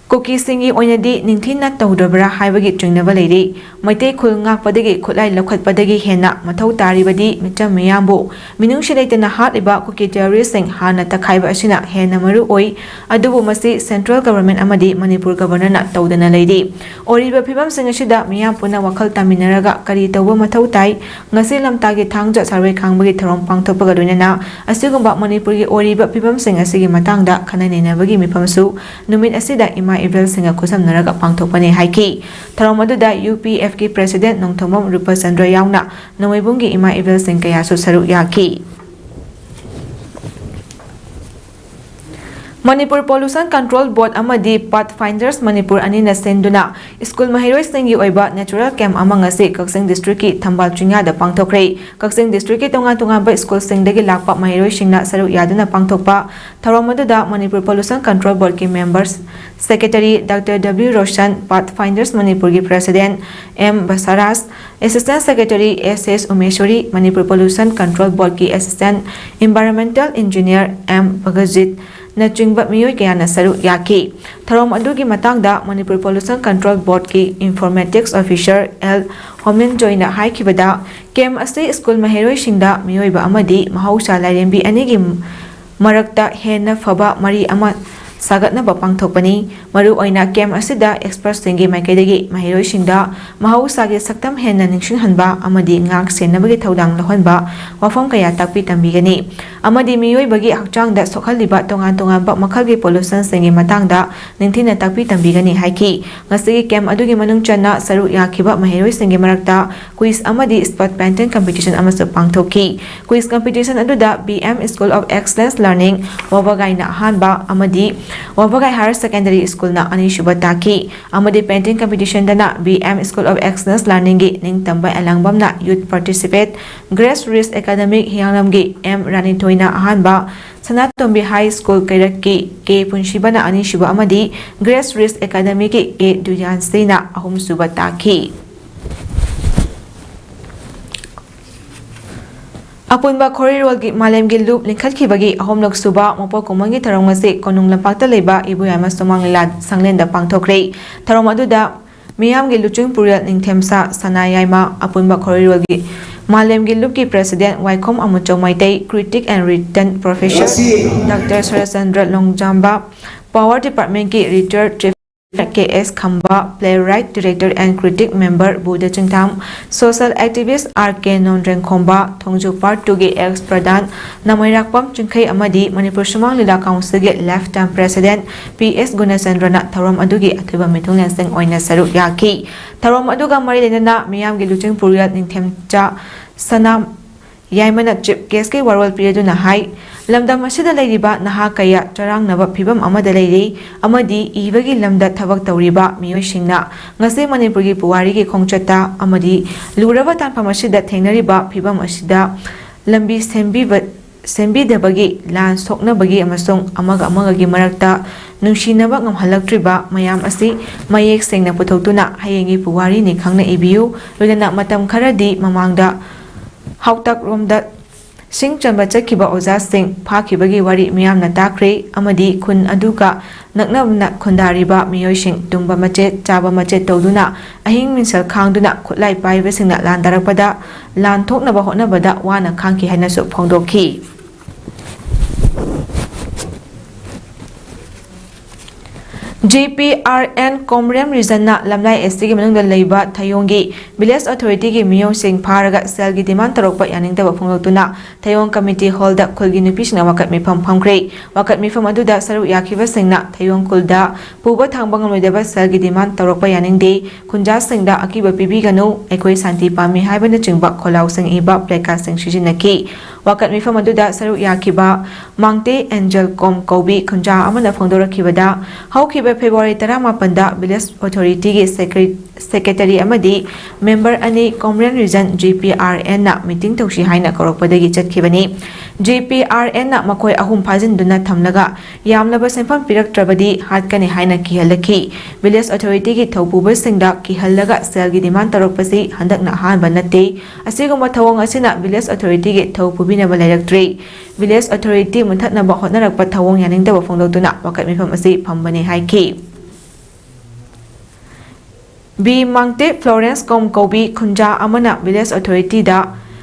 ꯀꯨꯀꯤꯁꯤꯡꯒꯤ ꯑꯣꯏꯅꯗꯤ ꯅꯤꯡꯊꯤꯅ ꯇꯧꯗ꯭ꯔꯕ꯭ꯔꯥ ꯍꯥꯏꯕꯒꯤ ꯆꯤꯡꯅꯕ ꯂꯩꯔꯤ꯫ ꯃꯩꯇꯩ ꯈꯨꯜ ꯉꯥꯛꯄꯗꯒꯤ ꯈꯨꯠꯂꯥꯏ ꯂꯧꯈꯠꯄꯗꯒꯤ ꯍꯦꯟꯅ ꯃꯊꯧ ꯇꯥꯔꯤꯕꯗꯤ ꯃꯤꯆꯝ ꯃꯤꯌꯥꯝꯕꯨ ꯃꯤꯅꯨꯡꯁꯤ ꯂꯩꯇꯅ ꯍꯥꯠꯂꯤꯕ ꯀꯨꯀꯤ ꯇꯦꯔꯣꯔꯤꯁꯁꯤꯡ ꯍꯥꯟꯅ ꯇꯛꯈꯥꯏꯕ ꯑꯁꯤꯅ ꯍꯦꯟꯅ ꯃꯔꯨ ꯑꯣꯏ꯫ ꯑꯗꯨꯕꯨ ꯃꯁꯤ ꯁꯦꯟꯇ꯭ꯔꯦꯜ ꯒꯚꯔꯟꯃꯦꯟꯠ ꯑꯃꯗꯤ ꯃꯅꯤꯄꯨꯔ ꯒꯚꯔꯅꯔꯅ ꯇꯧꯗꯅ ꯂꯩꯔꯤ꯫ ꯑꯣꯏꯔꯤꯕ ꯐꯤꯕꯝꯁꯤꯡ ꯑꯁꯤꯗ ꯃꯤꯌꯥꯝ ꯄꯨꯟꯅ ꯋꯥꯈꯜ ꯇꯥꯃꯤꯟꯅꯔꯒ ꯀꯔꯤ ꯇꯧꯕ ꯃꯊꯧ ꯇꯥꯏ? ꯉꯁꯤ ꯂꯝꯇꯥꯒꯤ ꯊꯥꯡꯖ ꯁꯥꯔꯣꯏ ꯈꯥꯡꯕꯒꯤ ꯊꯧꯔꯝ ꯄꯥꯡꯊꯣꯛꯄꯒ ꯂꯣꯏꯅꯅ ꯑꯁꯤꯒꯨꯝꯕ ꯃꯅꯤꯄꯨꯔꯒꯤ ꯑꯣꯏꯔꯤꯕ ꯐꯤꯕꯝꯁꯤꯡ ꯑꯁꯤꯒꯤ ꯃꯇꯥꯡꯗ ꯈꯟꯅ ꯅꯩꯅꯕꯒꯤ ꯃꯤꯐꯝꯁꯨ ꯅꯨꯃꯤꯠ ꯑꯁꯤꯗ ꯏꯃꯥ ꯏꯕꯦꯜꯁꯤꯡꯒ ꯈꯨꯠꯁꯝꯅꯔꯒ ꯄꯥꯡꯊꯣꯛꯄꯅꯤ ꯍꯥꯏꯈꯤ꯫ ꯊꯧꯔꯝ ꯑꯗꯨꯗ ꯌꯨ ꯄꯤ ꯑꯦꯐꯀꯤ ꯄ꯭ꯔꯦꯁꯤꯗꯦꯟꯠ ꯅꯣꯡꯊꯣꯝꯕꯝ ꯔꯨꯄꯆꯟꯗ꯭ꯔ ꯌꯥꯎꯅ ꯅꯣꯡꯃꯩꯕꯨꯡꯒꯤ ꯏꯃꯥ ꯏꯕꯦꯜꯁꯤꯡ ꯀꯌꯥꯁꯨ ꯁꯔꯨꯛ ꯌꯥꯈꯤ꯫ ꯃꯅꯤꯄꯨꯔ ꯄꯣꯂꯨꯁꯟ ꯀꯟꯇ꯭ꯔꯣꯜ ꯕꯣꯔꯗ ꯑꯃꯗꯤ ꯄꯥꯊ ꯐꯥꯏꯟꯗꯔꯁ ꯃꯅꯤꯄꯨꯔ ꯑꯅꯤꯅ ꯁꯤꯟꯗꯨꯅ ꯁ꯭ꯀꯨꯜ ꯃꯍꯩꯔꯣꯏꯁꯤꯡꯒꯤ ꯑꯣꯏꯕ ꯅꯦꯆꯔꯦꯜ ꯀꯦꯝꯞ ꯑꯃ ꯉꯁꯤ ꯀꯛꯆꯤꯡ ꯗꯤꯁꯇ꯭ꯔꯤꯛꯀꯤ ꯊꯝꯕꯥꯜ ꯆꯤꯡꯌꯥꯗ ꯄꯥꯡꯊꯣꯛꯈ꯭ꯔꯦ꯫ ꯀꯛꯆꯤꯡ ꯗꯤꯁꯇ꯭ꯔꯤꯛꯀꯤ ꯇꯣꯉꯥꯟ ꯇꯣꯉꯥꯟꯕ ꯁ꯭ꯀꯨꯜꯁꯤꯡꯗꯒꯤ ꯂꯥꯛꯄ ꯃꯍꯩꯔꯣꯏꯁꯤꯡꯅ ꯁꯔꯨꯛ ꯌꯥꯗꯨꯅ ꯄꯥꯡꯊꯣꯛꯄ ꯊꯧꯔꯝ ꯑꯗꯨꯗ ꯃꯅꯤꯄꯨꯔ ꯄꯣꯂꯨꯁꯟ ꯀꯟꯇ꯭ꯔꯣꯜ ꯕꯣꯔꯗꯀꯤ member secretary doctor W Roshan, Path Finders ꯃꯅꯤꯄꯨꯔꯒꯤ president M Basaraj, assistant secretary S S Umeshori, Manipur pollution control ꯕꯣꯔꯗꯀꯤ ꯑꯦꯁꯤꯁꯇꯦꯟꯠ ꯏꯟꯚꯥꯏꯔꯣꯟꯃꯦꯟꯇꯦꯜ ꯏꯟꯖꯤꯅꯤꯌꯔ ꯑꯦꯝ ꯚꯒꯠꯖꯤꯠꯅꯆꯤꯡꯕ ꯃꯤꯑꯣꯏ ꯀꯌꯥꯅ ꯁꯔꯨꯛ ꯌꯥꯈꯤ꯫ ꯊꯧꯔꯝ ꯑꯗꯨꯒꯤ ꯃꯇꯥꯡꯗ ꯃꯅꯤꯄꯨꯔ ꯄꯣꯂꯨꯁꯟ ꯀꯟꯇ꯭ꯔꯣꯜ ꯕꯣꯔꯗꯀꯤ ꯏꯟꯐꯣꯔꯃꯦꯇꯤꯛꯁ ꯑꯣꯐꯤꯁꯔ ꯑꯦꯜ ꯍꯣꯃꯦꯟꯖꯣꯏꯅ ꯍꯥꯏꯈꯤꯕꯗ, ꯀꯦꯝꯞ ꯑꯁꯤ ꯁ꯭ꯀꯨꯜ ꯃꯍꯩꯔꯣꯏꯁꯤꯡꯗ ꯃꯤꯑꯣꯏꯕ ꯑꯃꯗꯤ ꯃꯍꯧꯁꯥ ꯂꯥꯏꯔꯦꯝꯕꯤ ꯑꯅꯤꯒꯤ ꯃꯔꯛꯇ ꯍꯦꯟꯅ ꯐꯕ ꯃꯔꯤ ꯑꯃ ꯁꯥꯒꯠꯅꯕ ꯄꯥꯡꯊꯣꯛꯄꯅꯤ꯫ ꯃꯔꯨꯑꯣꯏꯅ ꯀꯦꯝꯞ ꯑꯁꯤꯗ ꯑꯦꯛꯁꯄꯔꯠꯁꯤꯡꯒꯤ ꯃꯥꯏꯀꯩꯗꯒꯤ ꯃꯍꯩꯔꯣꯏꯁꯤꯡꯗ ꯃꯍꯧꯁꯥꯒꯤ ꯁꯛꯇꯝ ꯍꯦꯟꯅ ꯅꯤꯡꯁꯤꯡꯍꯟꯕ ꯑꯃꯗꯤ ꯉꯥꯛ ꯁꯦꯟꯅꯕꯒꯤ ꯊꯧꯗꯥꯡ ꯂꯧꯍꯟꯕ ꯋꯥꯐꯝ ꯀꯌꯥ ꯇꯥꯛꯄꯤ ꯇꯝꯕꯤꯒꯅꯤ ꯑꯃꯗꯤ ꯃꯤꯑꯣꯏꯕꯒꯤ ꯍꯛꯆꯥꯡꯗ ꯁꯣꯛꯍꯜꯂꯤꯕ ꯇꯣꯉꯥꯟ ꯇꯣꯉꯥꯟꯕ ꯃꯈꯜꯒꯤ ꯄꯣꯂꯨꯁꯟꯁꯤꯡꯒꯤ ꯃꯇꯥꯡꯗ ꯅꯤꯡꯊꯤꯅ ꯇꯥꯛꯄꯤ ꯇꯝꯕꯤꯒꯅꯤ ꯍꯥꯏꯈꯤ꯫ ꯉꯁꯤꯒꯤ ꯀꯦꯝꯞ ꯑꯗꯨꯒꯤ ꯃꯅꯨꯡ ꯆꯟꯅ ꯁꯔꯨꯛ ꯌꯥꯈꯤꯕ ꯃꯍꯩꯔꯣꯏꯁꯤꯡꯒꯤ ꯃꯔꯛꯇ ꯀ꯭ꯋꯤꯖ ꯑꯃꯗꯤ ꯁ꯭ꯄꯠ ꯄꯦꯟꯇꯤꯡ ꯀꯝꯄꯤꯇꯤꯁꯟ ꯑꯃꯁꯨ ꯄꯥꯡꯊꯣꯛꯈꯤ꯫ ꯀ꯭ꯋꯤꯖ ꯀꯝꯄꯤꯇꯤꯁꯟ ꯑꯗꯨꯗ B M school of excellence learning ꯋꯥꯕꯒꯥꯏꯅ ꯑꯍꯥꯟꯕ ꯑꯃꯗꯤ ꯋꯥꯕꯒꯥꯏ ꯍꯥꯌꯔ ꯁꯦꯀꯦꯟꯗꯔꯤ ꯁ꯭ꯀꯨꯜꯅ ꯑꯅꯤꯁꯨꯕ ꯇꯥꯈꯤ ꯑꯃꯗꯤ ꯄꯦꯟꯇꯤꯡ ꯀꯝꯄꯤꯇꯤꯁꯟꯗꯅ B M school of excellence ꯂꯔꯅꯤꯡꯒꯤ ꯅꯤꯡꯇꯝꯕ ꯑꯦꯂꯥꯡꯕꯝꯅ ꯌꯨꯠ ꯄꯥꯔꯇꯤꯁꯤꯄꯦꯠ, ꯒ꯭ꯔꯦꯁ ꯔꯤꯁ ꯑꯦꯀꯥꯗꯃꯤꯛ ꯍꯤꯌꯥꯡꯂꯝꯒꯤ ꯑꯦꯝ ꯔꯥꯅꯤꯊꯣꯏꯅ ꯑꯍꯥꯟꯕ, ꯁꯅꯥꯇꯣꯝꯕꯤ ꯍꯥꯏ ꯁ꯭ꯀꯨꯜ ꯀꯩꯔꯛꯀꯤ ꯀꯦ ꯄꯨꯟꯁꯤꯕꯅ ꯑꯅꯤꯁꯨꯕ ꯑꯃꯗꯤ ꯒ꯭ꯔꯦꯁ ꯔꯤꯁ ꯑꯦꯀꯥꯗꯃꯤꯒꯤ ꯀꯦ ꯗꯨꯌꯥꯟꯁꯤꯅ ꯑꯍꯨꯝꯁꯨꯕ ꯇꯥꯈꯤ꯫ ꯑꯄꯨꯟꯕ ꯈꯣꯔꯤꯔꯣꯜꯒꯤ ꯃꯥꯂꯦꯝꯒꯤ ꯂꯨꯞ ꯂꯤꯡꯈꯠꯈꯤꯕꯒꯤ ꯑꯍꯨꯝꯂꯛ ꯁꯨꯕ ꯃꯄꯣꯛ ꯀꯨꯝꯑꯣꯟꯒꯤ ꯊꯧꯔꯝ ꯑꯁꯤ ꯀꯣꯅꯨꯡ ꯂꯝꯄꯥꯛꯇ ꯂꯩꯕ ꯏꯕꯣꯌꯥꯏꯃ ꯁꯨꯃꯥꯡ ꯂꯤꯂꯥ ꯁꯪꯂꯦꯟꯗ ꯄꯥꯡꯊꯣꯛꯈ꯭ꯔꯦ꯫ ꯊꯧꯔꯝ ꯑꯗꯨꯗ ꯃꯤꯌꯥꯝꯒꯤ ꯂꯨꯆꯤꯡ ꯄꯨꯔꯦꯜ ꯅꯤꯡꯊꯦꯝꯆꯥ ꯁꯅꯥ ꯌꯥꯏꯃ, ꯑꯄꯨꯟꯕ ꯈꯣꯔꯤꯔꯣꯜꯒꯤ ꯃꯥꯂꯦꯝꯒꯤ ꯂꯨꯞꯀꯤ president ꯋꯥꯏꯈꯣꯝ Amuchou Meitei, critic and written professor ꯉꯁꯤ Doctor Surchandra ꯂꯣꯡꯖꯥꯝꯕ, power departmentꯀꯤ retired chief K S Khamba, playwright, director and critic member Buddha ꯆꯤꯡꯊꯥꯝ, social activist R K ꯅꯣꯟꯗ꯭ꯔꯦꯡꯈꯣꯝꯕ, Thongju Part twoꯒꯤ ex ꯄ꯭ꯔꯙꯥꯟ ꯅꯃꯩꯔꯥꯛꯄꯝ ꯆꯤꯡꯈꯩ ꯑꯃꯗꯤ ꯃꯅꯤꯄꯨꯔ ꯁꯨꯃꯥꯡ ꯂꯤꯂꯥ councilꯒꯤ lifetime president P S ꯒꯨꯅꯆꯟꯗ꯭ꯔꯅ ꯊꯧꯔꯝ ꯑꯗꯨꯒꯤ ꯑꯊꯣꯏꯕ ꯃꯤꯊꯨꯡꯂꯦꯟꯁꯤꯡ ꯑꯣꯏꯅ ꯁꯔꯨꯛ ꯌꯥꯈꯤ꯫ ꯊꯧꯔꯝ ꯑꯗꯨꯒ ꯃꯔꯤ ꯂꯩꯅꯅ ꯃꯤꯌꯥꯝꯒꯤ ꯂꯨꯆꯤꯡ ꯄꯨꯔꯦꯜ ꯅꯤꯡꯊꯦꯝꯆꯥ ꯁꯅꯥ ꯌꯥꯏꯃꯅ chief guestꯀꯤ ꯋꯥꯔꯣꯜ ꯄꯤꯔꯗꯨꯅ ꯍꯥꯏ, ꯂꯝꯗꯝ ꯑꯁꯤꯗ ꯂꯩꯔꯤꯕ ꯅꯍꯥ ꯀꯌꯥ ꯆꯔꯥꯡꯅꯕ ꯐꯤꯚꯝ ꯑꯃꯗ ꯂꯩꯔꯤ ꯑꯃꯗꯤ ꯏꯕꯒꯤ ꯂꯝꯗ ꯊꯕꯛ ꯇꯧꯔꯤꯕ ꯃꯤꯑꯣꯏꯁꯤꯡꯅ ꯉꯁꯤ ꯃꯅꯤꯄꯨꯔꯒꯤ ꯄꯨꯋꯥꯔꯤꯒꯤ ꯈꯣꯡꯆꯠꯇ ꯑꯃꯗꯤ ꯂꯨꯔꯕ ꯇꯥꯟꯐꯝ ꯑꯁꯤꯗ ꯊꯦꯡꯅꯔꯤꯕ ꯐꯤꯚꯝ ꯑꯁꯤꯗ ꯂꯝꯕꯤ ꯁꯦꯝꯕꯤꯕ, ꯁꯦꯝꯕꯤꯗꯕꯒꯤ, ꯂꯥꯟ ꯁꯣꯛꯅꯕꯒꯤ ꯑꯃꯁꯨꯡ ꯑꯃꯒ ꯑꯃꯒꯒꯤ ꯃꯔꯛꯇ ꯅꯨꯡꯁꯤꯅꯕ ꯉꯝꯍꯜꯂꯛꯇ꯭ꯔꯤꯕ ꯃꯌꯥꯝ ꯑꯁꯤ ꯃꯌꯦꯛ ꯁꯦꯡꯅ ꯄꯨꯊꯣꯛꯇꯨꯅ ꯍꯌꯦꯡꯒꯤ ꯄꯨꯋꯥꯔꯤꯅꯤ ꯈꯪꯅ ꯏꯕꯤꯌꯨ꯫ ꯂꯣꯏꯅꯅ ꯃꯇꯝ ꯈꯔꯗꯤ ꯃꯃꯥꯡꯗ ꯍꯥꯎꯇꯛꯔꯣꯝꯗ ꯁꯤꯡ ꯆꯟꯕ ꯆꯠꯈꯤꯕ ꯑꯣꯖꯥꯁꯤꯡ ꯐꯥꯈꯤꯕꯒꯤ ꯋꯥꯔꯤ ꯃꯤꯌꯥꯝꯅ ꯇꯥꯈ꯭ꯔꯦ ꯑꯃꯗꯤ ꯈꯨꯟ ꯑꯗꯨꯒ ꯅꯛꯅꯅ ꯈꯨꯟꯗꯥꯔꯤꯕ ꯃꯤꯑꯣꯏꯁꯤꯡ ꯇꯨꯝꯕ ꯃꯆꯦꯠ, ꯆꯥꯕ ꯃꯆꯦꯠ ꯇꯧꯗꯨꯅ ꯑꯍꯤꯡ ꯃꯤꯡꯁꯦꯜ ꯈꯥꯡꯗꯨꯅ ꯈꯨꯠꯂꯥꯏ ꯄꯥꯏꯕꯁꯤꯡꯅ ꯂꯥꯟꯗꯥꯔꯛꯄꯗ ꯂꯥꯟ ꯊꯣꯛꯅꯕ ꯍꯣꯠꯅꯕꯗ ꯋꯥꯅ ꯈꯥꯡꯈꯤ ꯍꯥꯏꯅꯁꯨ ꯐꯣꯡꯗꯣꯛꯈꯤ꯫ G P R N ꯀꯣꯃꯔꯦꯝ regionꯅ ꯂꯝꯂꯥꯏ S Tꯒꯤ ꯃꯅꯨꯡꯗ ꯂꯩꯕ ꯊꯌꯣꯡꯒꯤ village authorityꯒꯤ ꯃꯤꯑꯣꯏꯁꯤꯡ ꯐꯥꯔꯒ ꯁꯦꯜꯒꯤ demand ꯇꯧꯔꯛꯄ ꯌꯥꯅꯤꯡꯗꯕ ꯐꯣꯡꯗꯣꯛꯇꯨꯅ ꯊꯌꯣꯡ committee hallꯗ ꯈꯨꯜꯒꯤ ꯅꯨꯄꯤꯁꯤꯡꯅ ꯋꯥꯀꯠ ꯃꯤꯐꯝ ꯐꯝꯈ꯭ꯔꯦ꯫ ꯋꯥꯀꯠ ꯃꯤꯐꯝ ꯑꯗꯨꯗ ꯁꯔꯨꯛ ꯌꯥꯈꯤꯕꯁꯤꯡꯅ ꯊꯌꯣꯡ ꯈꯨꯜꯗ ꯄꯨꯕ ꯊꯥꯡꯕ ꯉꯝꯂꯣꯏꯗꯕ ꯁꯦꯜꯒꯤ demand ꯇꯧꯔꯛꯄ ꯌꯥꯅꯤꯡꯗꯦ, ꯈꯨꯟꯖꯥꯁꯤꯡꯗ ꯑꯀꯤꯕ ꯄꯤꯕꯤꯒꯅꯨ, ꯑꯩꯈꯣꯏ ꯁꯥꯟꯇꯤ ꯄꯥꯝꯃꯤ ꯍꯥꯏꯕꯅꯆꯤꯡꯕ ꯈꯣꯜꯂꯥꯎꯁꯤꯡ ꯏꯕ placardꯁꯤꯡ ꯁꯤꯖꯤꯟꯅꯈꯤ꯫ ꯋꯥꯀꯠ ꯃꯤꯐꯝ ꯑꯗꯨꯗ ꯁꯔꯨꯛ ꯌꯥꯈꯤꯕ ꯃꯥꯡꯇꯦ ꯑꯦꯟꯖꯦꯜ ꯀꯣꯝ ꯀꯧꯕꯤ ꯈꯨꯟꯖꯥ ꯑꯃꯅ ꯐꯣꯡꯗꯣꯔꯛꯈꯤꯕꯗ, ꯍꯧꯈꯤꯕ February ꯇꯔꯥꯃꯥꯄꯟꯗ village authorityꯒꯤ secretary ꯁꯦꯀ꯭ꯔꯦꯇꯔꯤ ꯑꯃꯗꯤ ꯃꯦꯝꯕꯔ ꯑꯅꯤ Komren Rijan G P R ꯑꯦꯟꯅ ꯃꯤꯇꯤꯡ ꯇꯧꯁꯤ ꯍꯥꯏꯅ ꯀꯧꯔꯛꯄꯗꯒꯤ ꯆꯠꯈꯤꯕꯅꯤ꯫ ꯖꯤ ꯄꯤ ꯑꯥꯔ ꯑꯦꯟꯅ ꯃꯈꯣꯏ ꯑꯍꯨꯝ ꯐꯥꯖꯤꯟꯗꯨꯅ ꯊꯝꯂꯒ ꯌꯥꯝꯂꯕ ꯁꯦꯟꯐꯝ ꯄꯤꯔꯛꯇ꯭ꯔꯕꯗꯤ ꯍꯥꯠꯀꯅꯤ ꯍꯥꯏꯅ ꯀꯤꯍꯜꯂꯛꯈꯤ꯫ ꯚꯤꯂꯦꯖ ꯑꯣꯊꯣꯔꯤꯇꯤꯒꯤ ꯊꯧꯄꯨꯕꯁꯤꯡꯗ ꯀꯤꯍꯜꯂꯒ ꯁꯦꯜꯒꯤ ꯗꯤꯃꯥꯟ ꯇꯧꯔꯛꯄꯁꯤ ꯍꯟꯗꯛꯅ ꯑꯍꯥꯟꯕ ꯅꯠꯇꯦ꯫ ꯑꯁꯤꯒꯨꯝꯕ ꯊꯧꯑꯣꯡ ꯑꯁꯤꯅ ꯚꯤꯂꯦꯖ ꯑꯣꯊꯣꯔꯤꯇꯤꯒꯤ ꯊꯧ ꯄꯨꯕꯤꯅꯕ ꯂꯩꯔꯛꯇ꯭ꯔꯦ꯫ ꯚꯤꯂꯦꯖ ꯑꯣꯊꯣꯔꯤꯇꯤ ꯃꯨꯟꯊꯠꯅꯕ ꯍꯣꯠꯅꯔꯛꯄ ꯊꯧꯑꯣꯡ ꯌꯥꯅꯤꯡꯗꯕ ꯐꯣꯡꯗꯣꯛꯇꯨꯅ ꯋꯥꯀꯠ ꯃꯤꯐꯝ ꯑꯁꯤ ꯐꯝꯕꯅꯤ ꯍꯥꯏꯈꯤ꯫ ꯕꯤ ꯃꯥꯡꯇꯦ ꯐ꯭ꯂꯣꯔꯦꯟꯁ ꯀꯣꯝ ꯀꯧꯕꯤ ꯈꯨꯟꯖꯥ ꯑꯃꯅ ꯚꯤꯂꯦꯖ ꯑꯣꯊꯣꯔꯤꯇꯤꯗ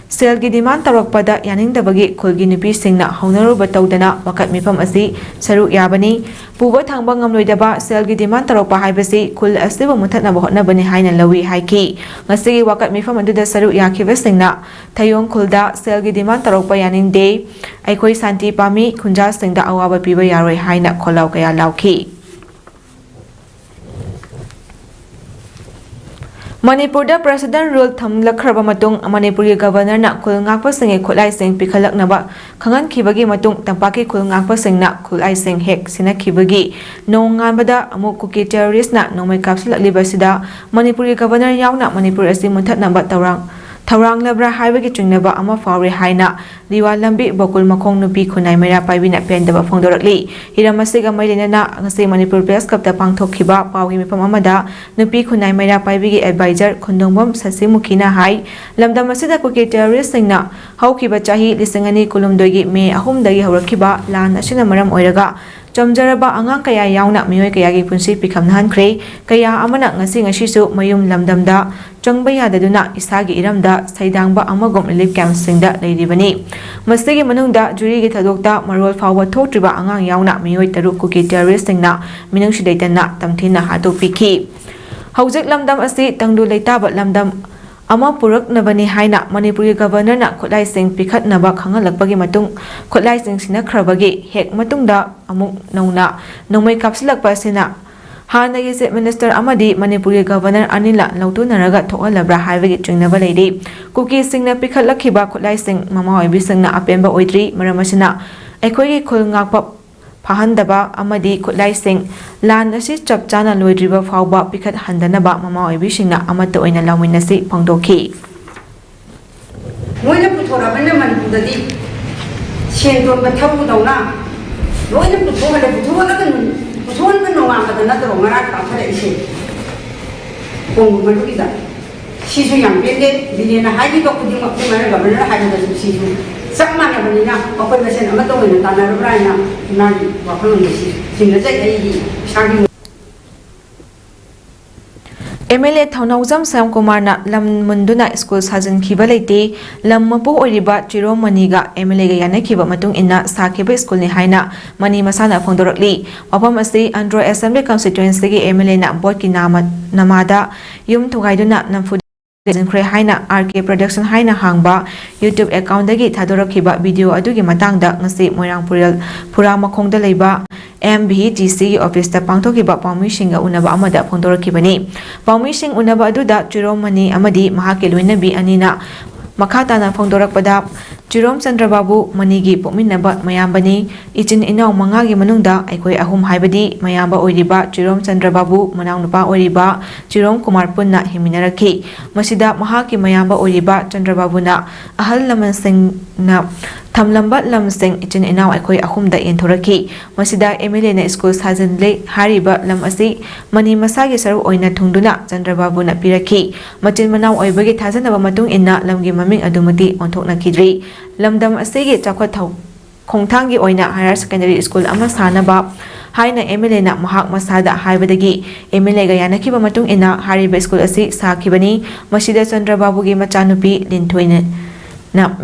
ꯁꯦꯜꯒꯤ ꯗꯤꯃꯥꯟ ꯇꯧꯔꯛꯄꯗ ꯌꯥꯅꯤꯡꯗꯕꯒꯤ ꯈꯨꯜꯒꯤ ꯅꯨꯄꯤꯁꯤꯡꯅ ꯍꯧꯅꯔꯨꯕ ꯇꯧꯗꯅ ꯋꯥꯀꯠ ꯃꯤꯐꯝ ꯑꯁꯤ ꯁꯔꯨꯛ ꯌꯥꯕꯅꯤ꯫ ꯄꯨꯕ ꯊꯥꯡꯕ ꯉꯝꯂꯣꯏꯗꯕ ꯁꯦꯜꯒꯤ ꯗꯤꯃꯥꯟ ꯇꯧꯔꯛꯄ ꯍꯥꯏꯕꯁꯤ ꯈꯨꯜ ꯑꯁꯤꯕꯨ ꯃꯨꯠꯊꯠꯅꯕ ꯍꯣꯠꯅꯕꯅꯤ ꯍꯥꯏꯅ ꯂꯧꯏ ꯍꯥꯏꯈꯤ꯫ ꯉꯁꯤꯒꯤ ꯋꯥꯀꯠ ꯃꯤꯐꯝ ꯑꯗꯨꯗ ꯁꯔꯨꯛ ꯌꯥꯈꯤꯕꯁꯤꯡꯅ ꯊꯌꯣꯡ ꯈꯨꯜꯗ ꯁꯦꯜꯒꯤ ꯗꯤꯃꯥꯟ ꯇꯧꯔꯛꯄ ꯌꯥꯅꯤꯡꯗꯦ, ꯑꯩꯈꯣꯏ ꯁꯥꯟꯇꯤ ꯄꯥꯝꯃꯤ, ꯈꯨꯟꯖꯥꯁꯤꯡꯗ ꯑꯋꯥꯕ ꯄꯤꯕ ꯌꯥꯔꯣꯏ ꯍꯥꯏꯅ ꯈꯣꯜꯂꯥꯎ ꯀꯌꯥ ꯂꯥꯎꯈꯤ꯫ ꯃꯅꯤꯄꯨꯔꯗ ꯄ꯭ꯔꯦꯁꯤꯗꯦꯟ ꯔꯨꯜ ꯊꯝꯂꯛꯈ꯭ꯔꯕ ꯃꯇꯨꯡ ꯃꯅꯤꯄꯨꯔꯒꯤ ꯒꯕꯔꯅꯔꯅ ꯈꯨꯜ ꯉꯥꯛꯄꯁꯤꯡꯒꯤ ꯈꯨꯠꯂꯥꯏꯁꯤꯡ ꯄꯤꯈꯠꯂꯛꯅꯕ ꯈꯪꯍꯟꯈꯤꯕꯒꯤ ꯃꯇꯨꯡ ꯇꯝꯄꯥꯛꯀꯤ ꯈꯨꯜ ꯉꯥꯛꯄꯁꯤꯡꯅ ꯈꯨꯠꯂꯥꯏꯁꯤꯡ ꯍꯦꯛ ꯁꯤꯟꯅꯈꯤꯕꯒꯤ ꯅꯣꯡꯉꯥꯟꯕꯗ ꯑꯃꯨꯛ ꯀꯨꯀꯤ ꯇꯦꯔꯣꯔꯤꯁꯅ ꯅꯣꯡꯃꯩ ꯀꯥꯞꯁꯤꯜꯂꯛꯂꯤꯕꯁꯤꯗ ꯃꯅꯤꯄꯨꯔꯒꯤ ꯒꯕꯔꯅꯔ ꯌꯥꯎꯅ ꯃꯅꯤꯄꯨꯔ ꯑꯁꯤ ꯃꯨꯟꯊꯠꯅꯕ ꯊꯧꯔꯥꯡ ꯊꯧꯔꯥꯡꯂꯕ꯭ꯔꯥ ꯍꯥꯏꯕꯒꯤ ꯆꯤꯡꯅꯕ ꯑꯃ ꯐꯥꯎꯔꯦ ꯍꯥꯏꯅ ꯂꯤꯋꯥ ꯂꯝꯕꯤ ꯕꯣꯀꯨꯜ ꯃꯈꯣꯡ ꯅꯨꯄꯤ ꯈꯨꯟꯅꯥꯏ ꯃꯩꯔꯥ ꯄꯥꯏꯕꯤꯅ ꯄꯦꯟꯗꯕ ꯐꯣꯡꯗꯣꯔꯛꯂꯤ꯫ ꯍꯤꯔꯝ ꯑꯁꯤꯒ ꯃꯔꯤ ꯂꯩꯅꯅ ꯉꯁꯤ ꯃꯅꯤꯄꯨꯔ ꯄ꯭ꯔꯦꯁ ꯀ꯭ꯂꯕꯇ ꯄꯥꯡꯊꯣꯛꯈꯤꯕ ꯄꯥꯎꯒꯤ ꯃꯤꯐꯝ ꯑꯃꯗ ꯅꯨꯄꯤ ꯈꯨꯟꯅꯥꯏ ꯃꯩꯔꯥ ꯄꯥꯏꯕꯤꯒꯤ ꯑꯦꯗꯚꯥꯏꯖꯔ ꯈꯨꯟꯗꯣꯡꯕꯝ ꯁꯁꯤꯃꯨꯈꯤꯅ ꯍꯥꯏ, ꯂꯝꯗꯝ ꯑꯁꯤꯗ ꯀꯨꯀꯤ ꯇꯦꯔꯣꯔꯤꯁꯁꯤꯡꯅ ꯍꯧꯈꯤꯕ ꯆꯍꯤ ꯂꯤꯁꯤꯡ ꯑꯅꯤ ꯀꯨꯟꯍꯨꯝꯗꯣꯏꯒꯤ ꯃꯦ ꯑꯍꯨꯝꯗꯒꯤ ꯍꯧꯔꯛꯈꯤꯕ ꯂꯥꯟ ꯑꯁꯤꯅ ꯃꯔꯝ ꯑꯣꯏꯔꯒ ꯆꯝꯖꯔꯕ ꯑꯉꯥꯡ ꯀꯌꯥ ꯌꯥꯎꯅ ꯃꯤꯑꯣꯏ ꯀꯌꯥꯒꯤ ꯄꯨꯟꯁꯤ ꯄꯤꯈꯝꯅꯍꯟꯈ꯭ꯔꯦ꯫ ꯀꯌꯥ ꯑꯃꯅ ꯉꯁꯤ ꯉꯁꯤꯁꯨ ꯃꯌꯨꯝ ꯂꯝꯗꯝꯗ ꯆꯪꯕ ꯌꯥꯗꯗꯨꯅ ꯏꯁꯥꯒꯤ ꯏꯔꯝꯗ ꯁꯩꯗꯥꯡꯕ ꯑꯃꯒꯨꯝ ꯔꯤꯂꯤꯐ ꯀꯦꯝꯞꯁꯤꯡꯗ ꯂꯩꯔꯤꯕꯅꯤ꯫ ꯃꯁꯤꯒꯤ ꯃꯅꯨꯡꯗ ꯖꯨꯔꯤꯒꯤ ꯊꯧꯗꯣꯛꯇ ꯃꯔꯣꯜ ꯐꯥꯎꯕ ꯊꯣꯛꯇ꯭ꯔꯤꯕ ꯑꯉꯥꯡ ꯌꯥꯎꯅ ꯃꯤꯑꯣꯏ ꯇꯔꯨꯛ ꯀꯨꯀꯤ ꯇꯦꯔꯣꯔꯤꯁꯁꯤꯡꯅ ꯃꯤꯅꯨꯡꯁꯤ ꯂꯩꯇꯅ ꯇꯝꯊꯤꯅ ꯍꯥꯠꯇꯣꯛꯄꯤꯈꯤ꯫ ꯍꯧꯖꯤꯛ ꯂꯝꯗꯝ ꯑꯁꯤ ꯇꯪꯗꯨ ꯂꯩꯇꯥꯕ ꯂꯝꯗꯝ ꯑꯃ ꯄꯨꯔꯛꯅꯕꯅꯤ ꯍꯥꯏꯅ ꯃꯅꯤꯄꯨꯔꯒꯤ ꯒꯕꯔꯅꯔꯅ ꯈꯨꯠꯂꯥꯏꯁꯤꯡ ꯄꯤꯈꯠꯅꯕ ꯈꯪꯍꯜꯂꯛꯄꯒꯤ ꯃꯇꯨꯡ ꯈꯨꯠꯂꯥꯏꯁꯤꯡ ꯁꯤꯟꯅꯈ꯭ꯔꯕꯒꯤ ꯍꯦꯛ ꯃꯇꯨꯡꯗ ꯑꯃꯨꯛ ꯅꯧꯅ ꯅꯣꯡꯃꯩ ꯀꯥꯞꯁꯤꯜꯂꯛꯄ ꯑꯁꯤꯅ ꯍꯥꯟꯅꯒꯤ ꯆꯤꯐ ꯃꯤꯅꯤꯁꯇꯔ ꯑꯃꯗꯤ ꯃꯅꯤꯄꯨꯔꯒꯤ ꯒꯕꯔꯅꯔ ꯑꯅꯤꯂ ꯂꯧꯇꯨꯅꯔꯒ ꯊꯣꯛꯍꯜꯂꯕ꯭ꯔꯥ ꯍꯥꯏꯕꯒꯤ ꯆꯤꯡꯅꯕ ꯂꯩꯔꯤ꯫ ꯀꯨꯀꯤꯁꯤꯡꯅ ꯄꯤꯈꯠꯂꯛꯈꯤꯕ ꯈꯨꯠꯂꯥꯏꯁꯤꯡ ꯃꯃꯥ ꯑꯣꯏꯕꯤꯁꯤꯡꯅ ꯑꯄꯦꯟꯕ ꯑꯣꯏꯗ꯭ꯔꯤ꯫ ꯃꯔꯝ ꯑꯁꯤꯅ ꯑꯩꯈꯣꯏꯒꯤ ꯈꯨꯜ ꯉꯥꯛꯄ ꯐꯥꯍꯟꯗꯕ ꯑꯃꯗꯤ ꯈꯨꯠꯂꯥꯏꯁꯤꯡ ꯂꯥꯟ ꯑꯁꯤ ꯆꯞ ꯆꯥꯅ ꯂꯣꯏꯗ꯭ꯔꯤꯕ ꯐꯥꯎꯕ ꯄꯤꯈꯠꯍꯟꯗꯅꯕ ꯃꯃꯥ ꯑꯣꯏꯕꯤꯁꯤꯡꯅ ꯑꯃꯠꯇ ꯑꯣꯏꯅ ꯂꯧꯃꯤꯟ ꯑꯁꯤ ꯐꯣꯡꯗꯣꯛꯈꯤ꯫ ꯃꯣꯏꯅ ꯄꯨꯊꯣꯔꯛꯑꯕꯅꯤꯅ ꯃꯅꯤꯄꯨꯔꯗꯗꯤ ꯁꯦꯟ ꯇꯣꯟꯕ ꯊꯧꯕꯗꯧꯅ ꯂꯣꯏꯅ ꯄꯨꯊꯣꯛꯍꯜꯂꯦ꯫ ꯄꯨꯊꯣꯛꯍꯜꯂꯒ ꯅꯨ-, ꯄꯨꯊꯣꯛꯍꯟꯕ ꯅꯣꯡꯉꯥꯟꯕꯗ ꯅꯠꯇ꯭ꯔꯣ ꯉꯔꯥꯡ ꯀꯥꯞꯊꯔꯛꯏꯁꯦ? ꯀꯣꯡꯒꯨ ꯃꯔꯨꯒꯤꯗ꯫ ꯁꯤꯁꯨ ꯌꯥꯝ ꯄꯦꯟꯗꯦ꯫ ꯕꯤꯔꯦꯟꯅ ꯍꯥꯏꯈꯤꯕ ꯈꯨꯗꯤꯡꯃꯛ, ꯑꯗꯨꯃꯥꯏꯅ ꯒꯚꯔꯅꯔ ꯍꯥꯏꯕꯗꯁꯨ ꯁꯤꯁꯨ ꯆꯞ ꯃꯥꯟꯅꯕꯅꯤꯅ, ꯑꯩꯈꯣꯏ ꯃꯁꯦꯟ ꯑꯃꯠꯇ ꯑꯣꯏꯅ ꯇꯥꯟꯅꯔꯕ꯭ꯔꯥ ꯍꯥꯏꯅ ꯏꯃꯥꯒꯤ ꯋꯥꯈꯜꯂꯣꯟꯗ ꯁꯤ ꯆꯤꯡꯅꯖꯩ꯫ ꯑꯩꯒꯤ ꯏꯁꯥꯒꯤ ꯑꯦꯝ ꯑꯦꯜ ꯑꯦ ꯊꯧꯅꯥꯎꯖꯝ ꯁ꯭ꯌꯥꯝꯀꯨꯃꯥꯔꯅ ꯂꯝ ꯃꯨꯟꯗꯨꯅ ꯁ꯭ꯀꯨꯜ ꯁꯥꯖꯤꯟꯈꯤꯕ ꯂꯩꯇꯦ, ꯂꯝ ꯃꯄꯨ ꯑꯣꯏꯔꯤꯕ ꯆꯤꯔꯣꯝ ꯃꯅꯤꯒ ꯑꯦꯝ ꯑꯦꯜ ꯑꯦꯒ ꯌꯥꯅꯈꯤꯕ ꯃꯇꯨꯡ ꯏꯟꯅ ꯁꯥꯈꯤꯕ ꯁ꯭ꯀꯨꯜꯅꯤ ꯍꯥꯏꯅ ꯃꯅꯤ ꯃꯁꯥꯅ ꯐꯣꯡꯗꯣꯔꯛꯂꯤ꯫ ꯋꯥꯐꯝ ꯑꯁꯤ ꯑꯟꯗ꯭ꯔꯣ ꯑꯦꯁꯦꯝꯕ꯭ꯂꯤ ꯀꯟꯁꯇꯤꯇ꯭ꯋꯦꯟꯁꯤꯒꯤ ꯑꯦꯝ ꯑꯦꯜ ꯑꯦꯅ ꯚꯣꯠꯀꯤ ꯅꯥꯃ-, ꯅꯃꯥꯗ ꯌꯨꯝ ꯊꯨꯒꯥꯏꯗꯨꯅ ꯅꯝꯐꯨꯗ ꯂꯩꯖꯤꯟꯈ꯭ꯔꯦ ꯍꯥꯏꯅ ꯑꯥꯔ ꯀꯦ ꯄ꯭ꯔꯗꯛꯁꯟ ꯍꯥꯏꯅ ꯍꯥꯡꯕ YouTube ꯑꯦꯀꯥꯎꯟꯗꯒꯤ ꯊꯥꯗꯣꯔꯛꯈꯤꯕ ꯚꯤꯗꯤꯑꯣ ꯑꯗꯨꯒꯤ ꯃꯇꯥꯡꯗ ꯉꯁꯤ ꯃꯣꯏꯔꯥꯡ ꯄꯨꯔꯦꯜ ꯐꯨꯔꯥ ꯃꯈꯣꯡꯗ ꯂꯩꯕ ꯑꯦꯝ ꯚꯤ ꯖꯤ ꯁꯤꯒꯤ ꯑꯣꯐꯤꯁꯇ ꯄꯥꯡꯊꯣꯛꯈꯤꯕ ꯄꯥꯎꯃꯤꯁꯤꯡꯒ ꯎꯅꯕ ꯑꯃꯗ ꯐꯣꯡꯗꯣꯔꯛꯈꯤꯕꯅꯤ꯫ ꯄꯥꯎꯃꯤꯁꯤꯡ ꯎꯅꯕ ꯑꯗꯨꯗ ꯆꯤꯔꯣꯝ ꯃꯅꯤ ꯑꯃꯗꯤ ꯃꯍꯥꯛꯀꯤ ꯂꯣꯏꯅꯕꯤ ꯑꯅꯤꯅ ꯃꯈꯥ ꯇꯥꯅ ꯐꯣꯡꯗꯣꯔꯛꯄꯗ, ꯆꯤꯔꯣꯝ ꯆꯟꯗ꯭ꯔꯕꯥꯕꯨ ꯃꯅꯤꯒꯤ ꯄꯣꯛꯃꯤꯟꯅꯕ ꯃꯌꯥꯝꯕꯅꯤ꯫ ꯏꯆꯤꯟ ꯏꯅꯥꯎ ꯃꯉꯥꯒꯤ ꯃꯅꯨꯡꯗ ꯑꯩꯈꯣꯏ ꯑꯍꯨꯝ, ꯍꯥꯏꯕꯗꯤ ꯃꯌꯥꯝꯕ ꯑꯣꯏꯔꯤꯕ ꯆꯤꯔꯣꯝ ꯆꯟꯗ꯭ꯔꯕꯥꯕꯨ, ꯃꯅꯥꯎꯅꯨꯄꯥ ꯑꯣꯏꯔꯤꯕ ꯆꯤꯔꯣꯝ ꯀꯨꯃꯥꯔ ꯄꯨꯟꯅ ꯍꯤꯡꯃꯤꯟꯅꯔꯛꯈꯤ꯫ ꯃꯁꯤꯗ ꯃꯍꯥꯛꯀꯤ ꯃꯌꯥꯝꯕ ꯑꯣꯏꯔꯤꯕ ꯆꯟꯗ꯭ꯔꯕꯥꯕꯨꯅ ꯑꯍꯜ ꯂꯃꯟꯁꯤꯡꯅ ꯊꯝꯂꯝꯕ ꯂꯝꯁꯤꯡ ꯏꯆꯤꯟ ꯏꯅꯥꯎ ꯑꯩꯈꯣꯏ ꯑꯍꯨꯝꯗ ꯌꯦꯟꯊꯣꯔꯛꯈꯤ꯫ ꯃꯁꯤꯗ ꯑꯦꯝ ꯑꯦꯜ ꯑꯦꯅ ꯁ꯭ꯀꯨꯜ ꯁꯥꯖꯤꯟꯂꯦ ꯍꯥꯏꯔꯤꯕ ꯂꯝ ꯑꯁꯤ ꯃꯅꯤ ꯃꯁꯥꯒꯤ ꯁꯔꯨꯛ ꯑꯣꯏꯅ ꯊꯨꯡꯗꯨꯅ ꯆꯟꯗ꯭ꯔꯕꯥꯕꯨꯅ ꯄꯤꯔꯛꯈꯤ꯫ ꯃꯆꯤꯟ ꯃꯅꯥꯎ ꯑꯣꯏꯕꯒꯤ ꯊꯥꯖꯅꯕ ꯃꯇꯨꯡ ꯏꯟꯅ ꯂꯝꯒꯤ ꯃꯃꯤꯡ ꯑꯗꯨꯃꯛꯇꯤ ꯑꯣꯟꯊꯣꯛꯅꯈꯤꯗ꯭ꯔꯤ꯫ ꯂꯝꯗꯝ ꯑꯁꯤꯒꯤ ꯆꯥꯎꯈꯠ ꯊꯧ-, ꯈꯣꯡꯊꯥꯡꯒꯤ ꯑꯣꯏꯅ ꯍꯥꯌꯔ ꯁꯦꯀꯦꯟꯗꯔꯤ ꯁ꯭ꯀꯨꯜ ꯑꯃ ꯁꯥꯅꯕ ꯍꯥꯏꯅ ꯑꯦꯝ ꯑꯦꯜ ꯑꯦꯅ ꯃꯍꯥꯛ ꯃꯁꯥꯗ ꯍꯥꯏꯕꯗꯒꯤ ꯑꯦꯝ ꯑꯦꯜ ꯑꯦꯒ ꯌꯥꯅꯈꯤꯕ ꯃꯇꯨꯡ ꯏꯟꯅ ꯍꯥꯏꯔꯤꯕ ꯁ꯭ꯀꯨꯜ ꯑꯁꯤ ꯁꯥꯈꯤꯕꯅꯤ꯫ ꯃꯁꯤꯗ ꯆꯟꯗ꯭ꯔꯕꯥꯕꯨꯒꯤ ꯃꯆꯥꯅꯨꯄꯤ ꯂꯤꯟꯊꯣꯏꯅ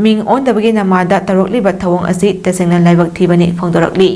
ꯃꯤꯡ ꯑꯣꯟꯗꯕꯒꯤ ꯅꯃꯥꯗ ꯇꯧꯔꯛꯂꯤꯕ ꯊꯧꯑꯣꯡ ꯑꯁꯤ ꯇꯁꯦꯡꯅ ꯂꯥꯏꯕꯛ ꯊꯤꯕꯅꯤ ꯐꯣꯡꯗꯣꯔꯛꯂꯤ꯫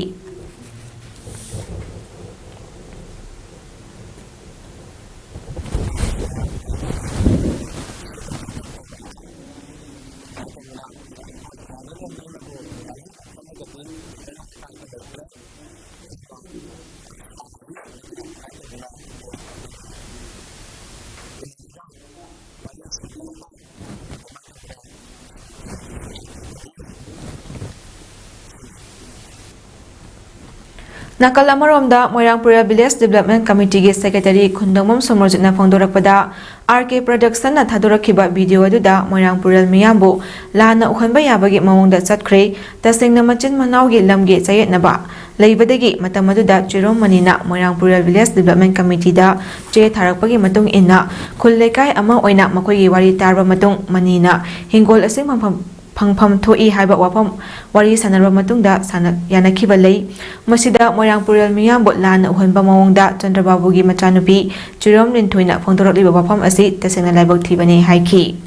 ꯅꯥꯀꯜ ꯑꯃꯔꯣꯝꯗ, ꯃꯣꯏꯔꯥꯡ ꯄꯨꯔꯦꯜ ꯚꯤꯂꯦꯖ ꯗꯤꯕꯦꯂꯞꯃꯦꯟ ꯀꯃꯤꯇꯤꯒꯤ ꯁꯦꯀ꯭ꯔꯦꯇꯔꯤ ꯈꯨꯟꯗꯣꯡꯕꯝ ꯁꯣꯃꯣꯔꯖꯤꯠꯅ ꯐꯣꯡꯗꯣꯔꯛꯄꯗ, ꯑꯥꯔ ꯀꯦ ꯄ꯭ꯔꯗꯛꯁꯟꯅ ꯊꯥꯗꯣꯔꯛꯈꯤꯕ ꯚꯤꯗꯤꯑꯣ ꯑꯗꯨꯗ ꯃꯣꯏꯔꯥꯡ ꯄꯨꯔꯦꯜ ꯃꯤꯌꯥꯝꯕꯨ ꯂꯥꯟꯅ ꯎꯍꯟꯕ ꯌꯥꯕꯒꯤ ꯃꯑꯣꯡꯗ ꯆꯠꯈ꯭ꯔꯦ꯫ ꯇꯁꯦꯡꯅ ꯃꯆꯤꯟ ꯃꯅꯥꯎꯒꯤ ꯂꯝꯒꯤ ꯆꯌꯦꯠꯅꯕ ꯂꯩꯕꯗꯒꯤ ꯃꯇꯝ ꯑꯗꯨꯗ ꯆꯤꯔꯣꯝ ꯃꯅꯤꯅ ꯃꯣꯏꯔꯥꯡ ꯄꯨꯔꯦꯜ ꯚꯤꯂꯦꯖ ꯗꯤꯕꯦꯂꯞꯃꯦꯟ ꯀꯃꯤꯇꯤꯗ ꯆꯦ ꯊꯥꯔꯛꯄꯒꯤ ꯃꯇꯨꯡ ꯏꯟꯅ, ꯈꯨꯜ ꯂꯩꯀꯥꯏ ꯑꯃ ꯑꯣꯏꯅ ꯃꯈꯣꯏꯒꯤ ꯋꯥꯔꯤ ꯇꯥꯔꯕ ꯃꯇꯨꯡ, ꯃꯅꯤꯅ ꯍꯤꯡꯒꯣꯜ ꯑꯁꯤ ꯐꯪꯐꯝ, ꯐꯪꯐꯝ ꯊꯣꯛꯏ ꯍꯥꯏꯕ ꯋꯥꯐꯝ ꯋꯥꯔꯤ ꯁꯥꯟꯅꯔꯕ ꯃꯇꯨꯡꯗ ꯁꯥꯟꯅ-, ꯌꯥꯅꯈꯤꯕ ꯂꯩ꯫ ꯃꯁꯤꯗ ꯃꯣꯏꯔꯥꯡ ꯄꯨꯔꯦꯜ ꯃꯤꯌꯥꯝꯕꯨ ꯂꯥꯟꯅ ꯎꯍꯟꯕ ꯃꯑꯣꯡꯗ ꯆꯟꯗ꯭ꯔꯕꯥꯕꯨꯒꯤ ꯃꯆꯥꯅꯨꯄꯤ ꯆꯤꯔꯣꯝ ꯂꯤꯟꯊꯣꯏꯅ ꯐꯣꯡꯗꯣꯔꯛꯂꯤꯕ ꯋꯥꯐꯝ ꯑꯁꯤ ꯇꯁꯦꯡꯅ ꯂꯥꯏꯕꯛ ꯊꯤꯕꯅꯤ ꯍꯥꯏꯈꯤ꯫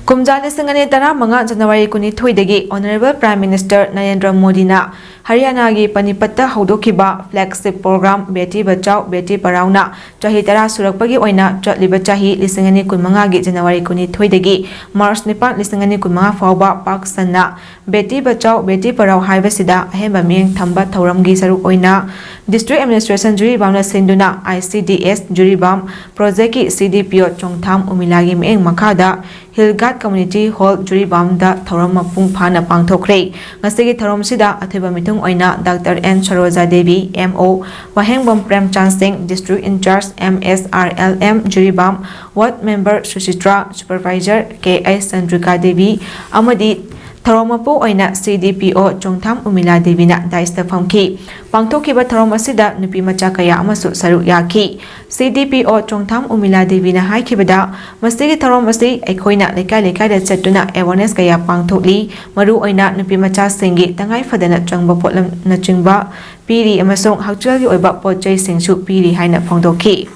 ꯀꯨꯝꯖꯥ ꯂꯤꯁꯤꯡ ꯑꯅꯤ ꯇꯔꯥꯃꯉꯥ January ꯀꯨꯟꯅꯤꯊꯣꯏꯗꯒꯤ Honourable Prime Minister Narendra ꯃꯣꯗꯤꯅ ꯍꯔꯤꯌꯥꯅꯥꯒꯤ ꯄꯅꯤꯄꯠꯇ ꯍꯧꯗꯣꯛꯈꯤꯕ flagship program ꯕꯦꯇꯤ ꯕꯆꯥꯎ ꯕꯦꯇꯤ ꯄꯔꯥꯎꯅ ꯆꯍꯤ ꯇꯔꯥ ꯁꯨꯔꯛꯄꯒꯤ ꯑꯣꯏꯅ ꯆꯠꯂꯤꯕ ꯆꯍꯤ ꯂꯤꯁꯤꯡ ꯑꯅꯤ ꯀꯨꯟꯃꯉꯥꯒꯤ ꯖꯅꯋꯥꯔꯤ ꯀꯨꯟꯅꯤꯊꯣꯏꯗꯒꯤ ꯃꯥꯔꯆ ꯅꯤꯄꯥꯟ, ꯂꯤꯁꯤꯡ ꯑꯅꯤ ꯀꯨꯟꯃꯉꯥ ꯐꯥꯎꯕ ꯄꯥꯛ ꯁꯟꯅ ꯕꯦꯇꯤ ꯕꯆꯥꯎ ꯕꯦꯇꯤ ꯄꯔꯥꯎ ꯍꯥꯏꯕꯁꯤꯗ ꯑꯍꯦꯟꯕ ꯃꯤꯠꯌꯦꯡ ꯊꯝꯕ ꯊꯧꯔꯝꯒꯤ ꯁꯔꯨꯛ ꯑꯣꯏꯅ District Administration ꯖꯤꯔꯤꯕꯥꯝꯅ ꯁꯤꯟꯗꯨꯅ I C D S Jiribam project ꯀꯤ C D P O ꯆꯣꯡꯊꯥꯝ ꯎꯃꯤꯂꯥꯒꯤ ꯃꯤꯠꯌꯦꯡ ꯃꯈꯥꯗ Hill Guard Community Hall ꯖꯤꯔꯤꯕꯥꯝꯗ ꯊꯧꯔꯝ ꯃꯄꯨꯡ ꯐꯥꯅ ꯄꯥꯡꯊꯣꯛꯈ꯭ꯔꯦ꯫ ꯉꯁꯤꯒꯤ ꯊꯧꯔꯝꯁꯤꯗ ꯑꯊꯣꯏꯕ ꯃꯤꯊꯨꯡ ꯑꯣꯏꯅ Doctor N ꯁꯔꯣꯖꯥ Devi, M O, ꯋꯥꯍꯦꯡꯕꯝ ꯄ꯭ꯔꯦꯝꯆꯥꯟ ꯁꯤꯡ, District Incharge, M S R L M Jiribam, Ward Member ꯁꯨꯆꯤꯇ꯭ꯔꯥ, Supervisor K H Chandrika Devi ꯑꯃꯗꯤ ꯊꯧꯔꯝ ꯃꯄꯨ ꯑꯣꯏꯅ C D P O ꯆꯣꯡꯊꯥꯝ ꯎꯃꯤꯂꯥ ꯗꯦꯕꯤꯅ dais ꯇ ꯐꯝꯈꯤ꯫ ꯄꯥꯡꯊꯣꯛꯈꯤꯕ ꯊꯧꯔꯝ ꯑꯁꯤꯗ ꯅꯨꯄꯤ ꯃꯆꯥ ꯀꯌꯥ ꯑꯃꯁꯨ ꯁꯔꯨꯛ ꯌꯥꯈꯤ꯫ C D P O ꯆꯣꯡꯊꯥꯝ ꯎꯃꯤꯂꯥ ꯗꯦꯕꯤꯅ ꯍꯥꯏꯈꯤꯕꯗ, ꯃꯁꯤꯒꯤ ꯊꯧꯔꯝ ꯑꯁꯤ ꯑꯩꯈꯣꯏꯅ ꯂꯩꯀꯥꯏ ꯂꯩꯀꯥꯏꯗ ꯆꯠꯇꯨꯅ awareness ꯀꯌꯥ ꯄꯥꯡꯊꯣꯛꯂꯤ, ꯃꯔꯨꯑꯣꯏꯅ ꯅꯨꯄꯤ ꯃꯆꯥꯁꯤꯡꯒꯤ ꯇꯉꯥꯏ ꯐꯗꯅ ꯆꯪꯕ ꯄꯣꯠꯂꯝꯅꯆꯤꯡꯕ ꯄꯤꯔꯤ ꯑꯃꯁꯨꯡ ꯍꯛꯁꯦꯜꯒꯤ ꯑꯣꯏꯕ ꯄꯣꯠ ꯆꯩꯁꯤꯡꯁꯨ ꯄꯤꯔꯤ ꯍꯥꯏꯅ ꯐꯣꯡꯗꯣꯛꯈꯤ꯫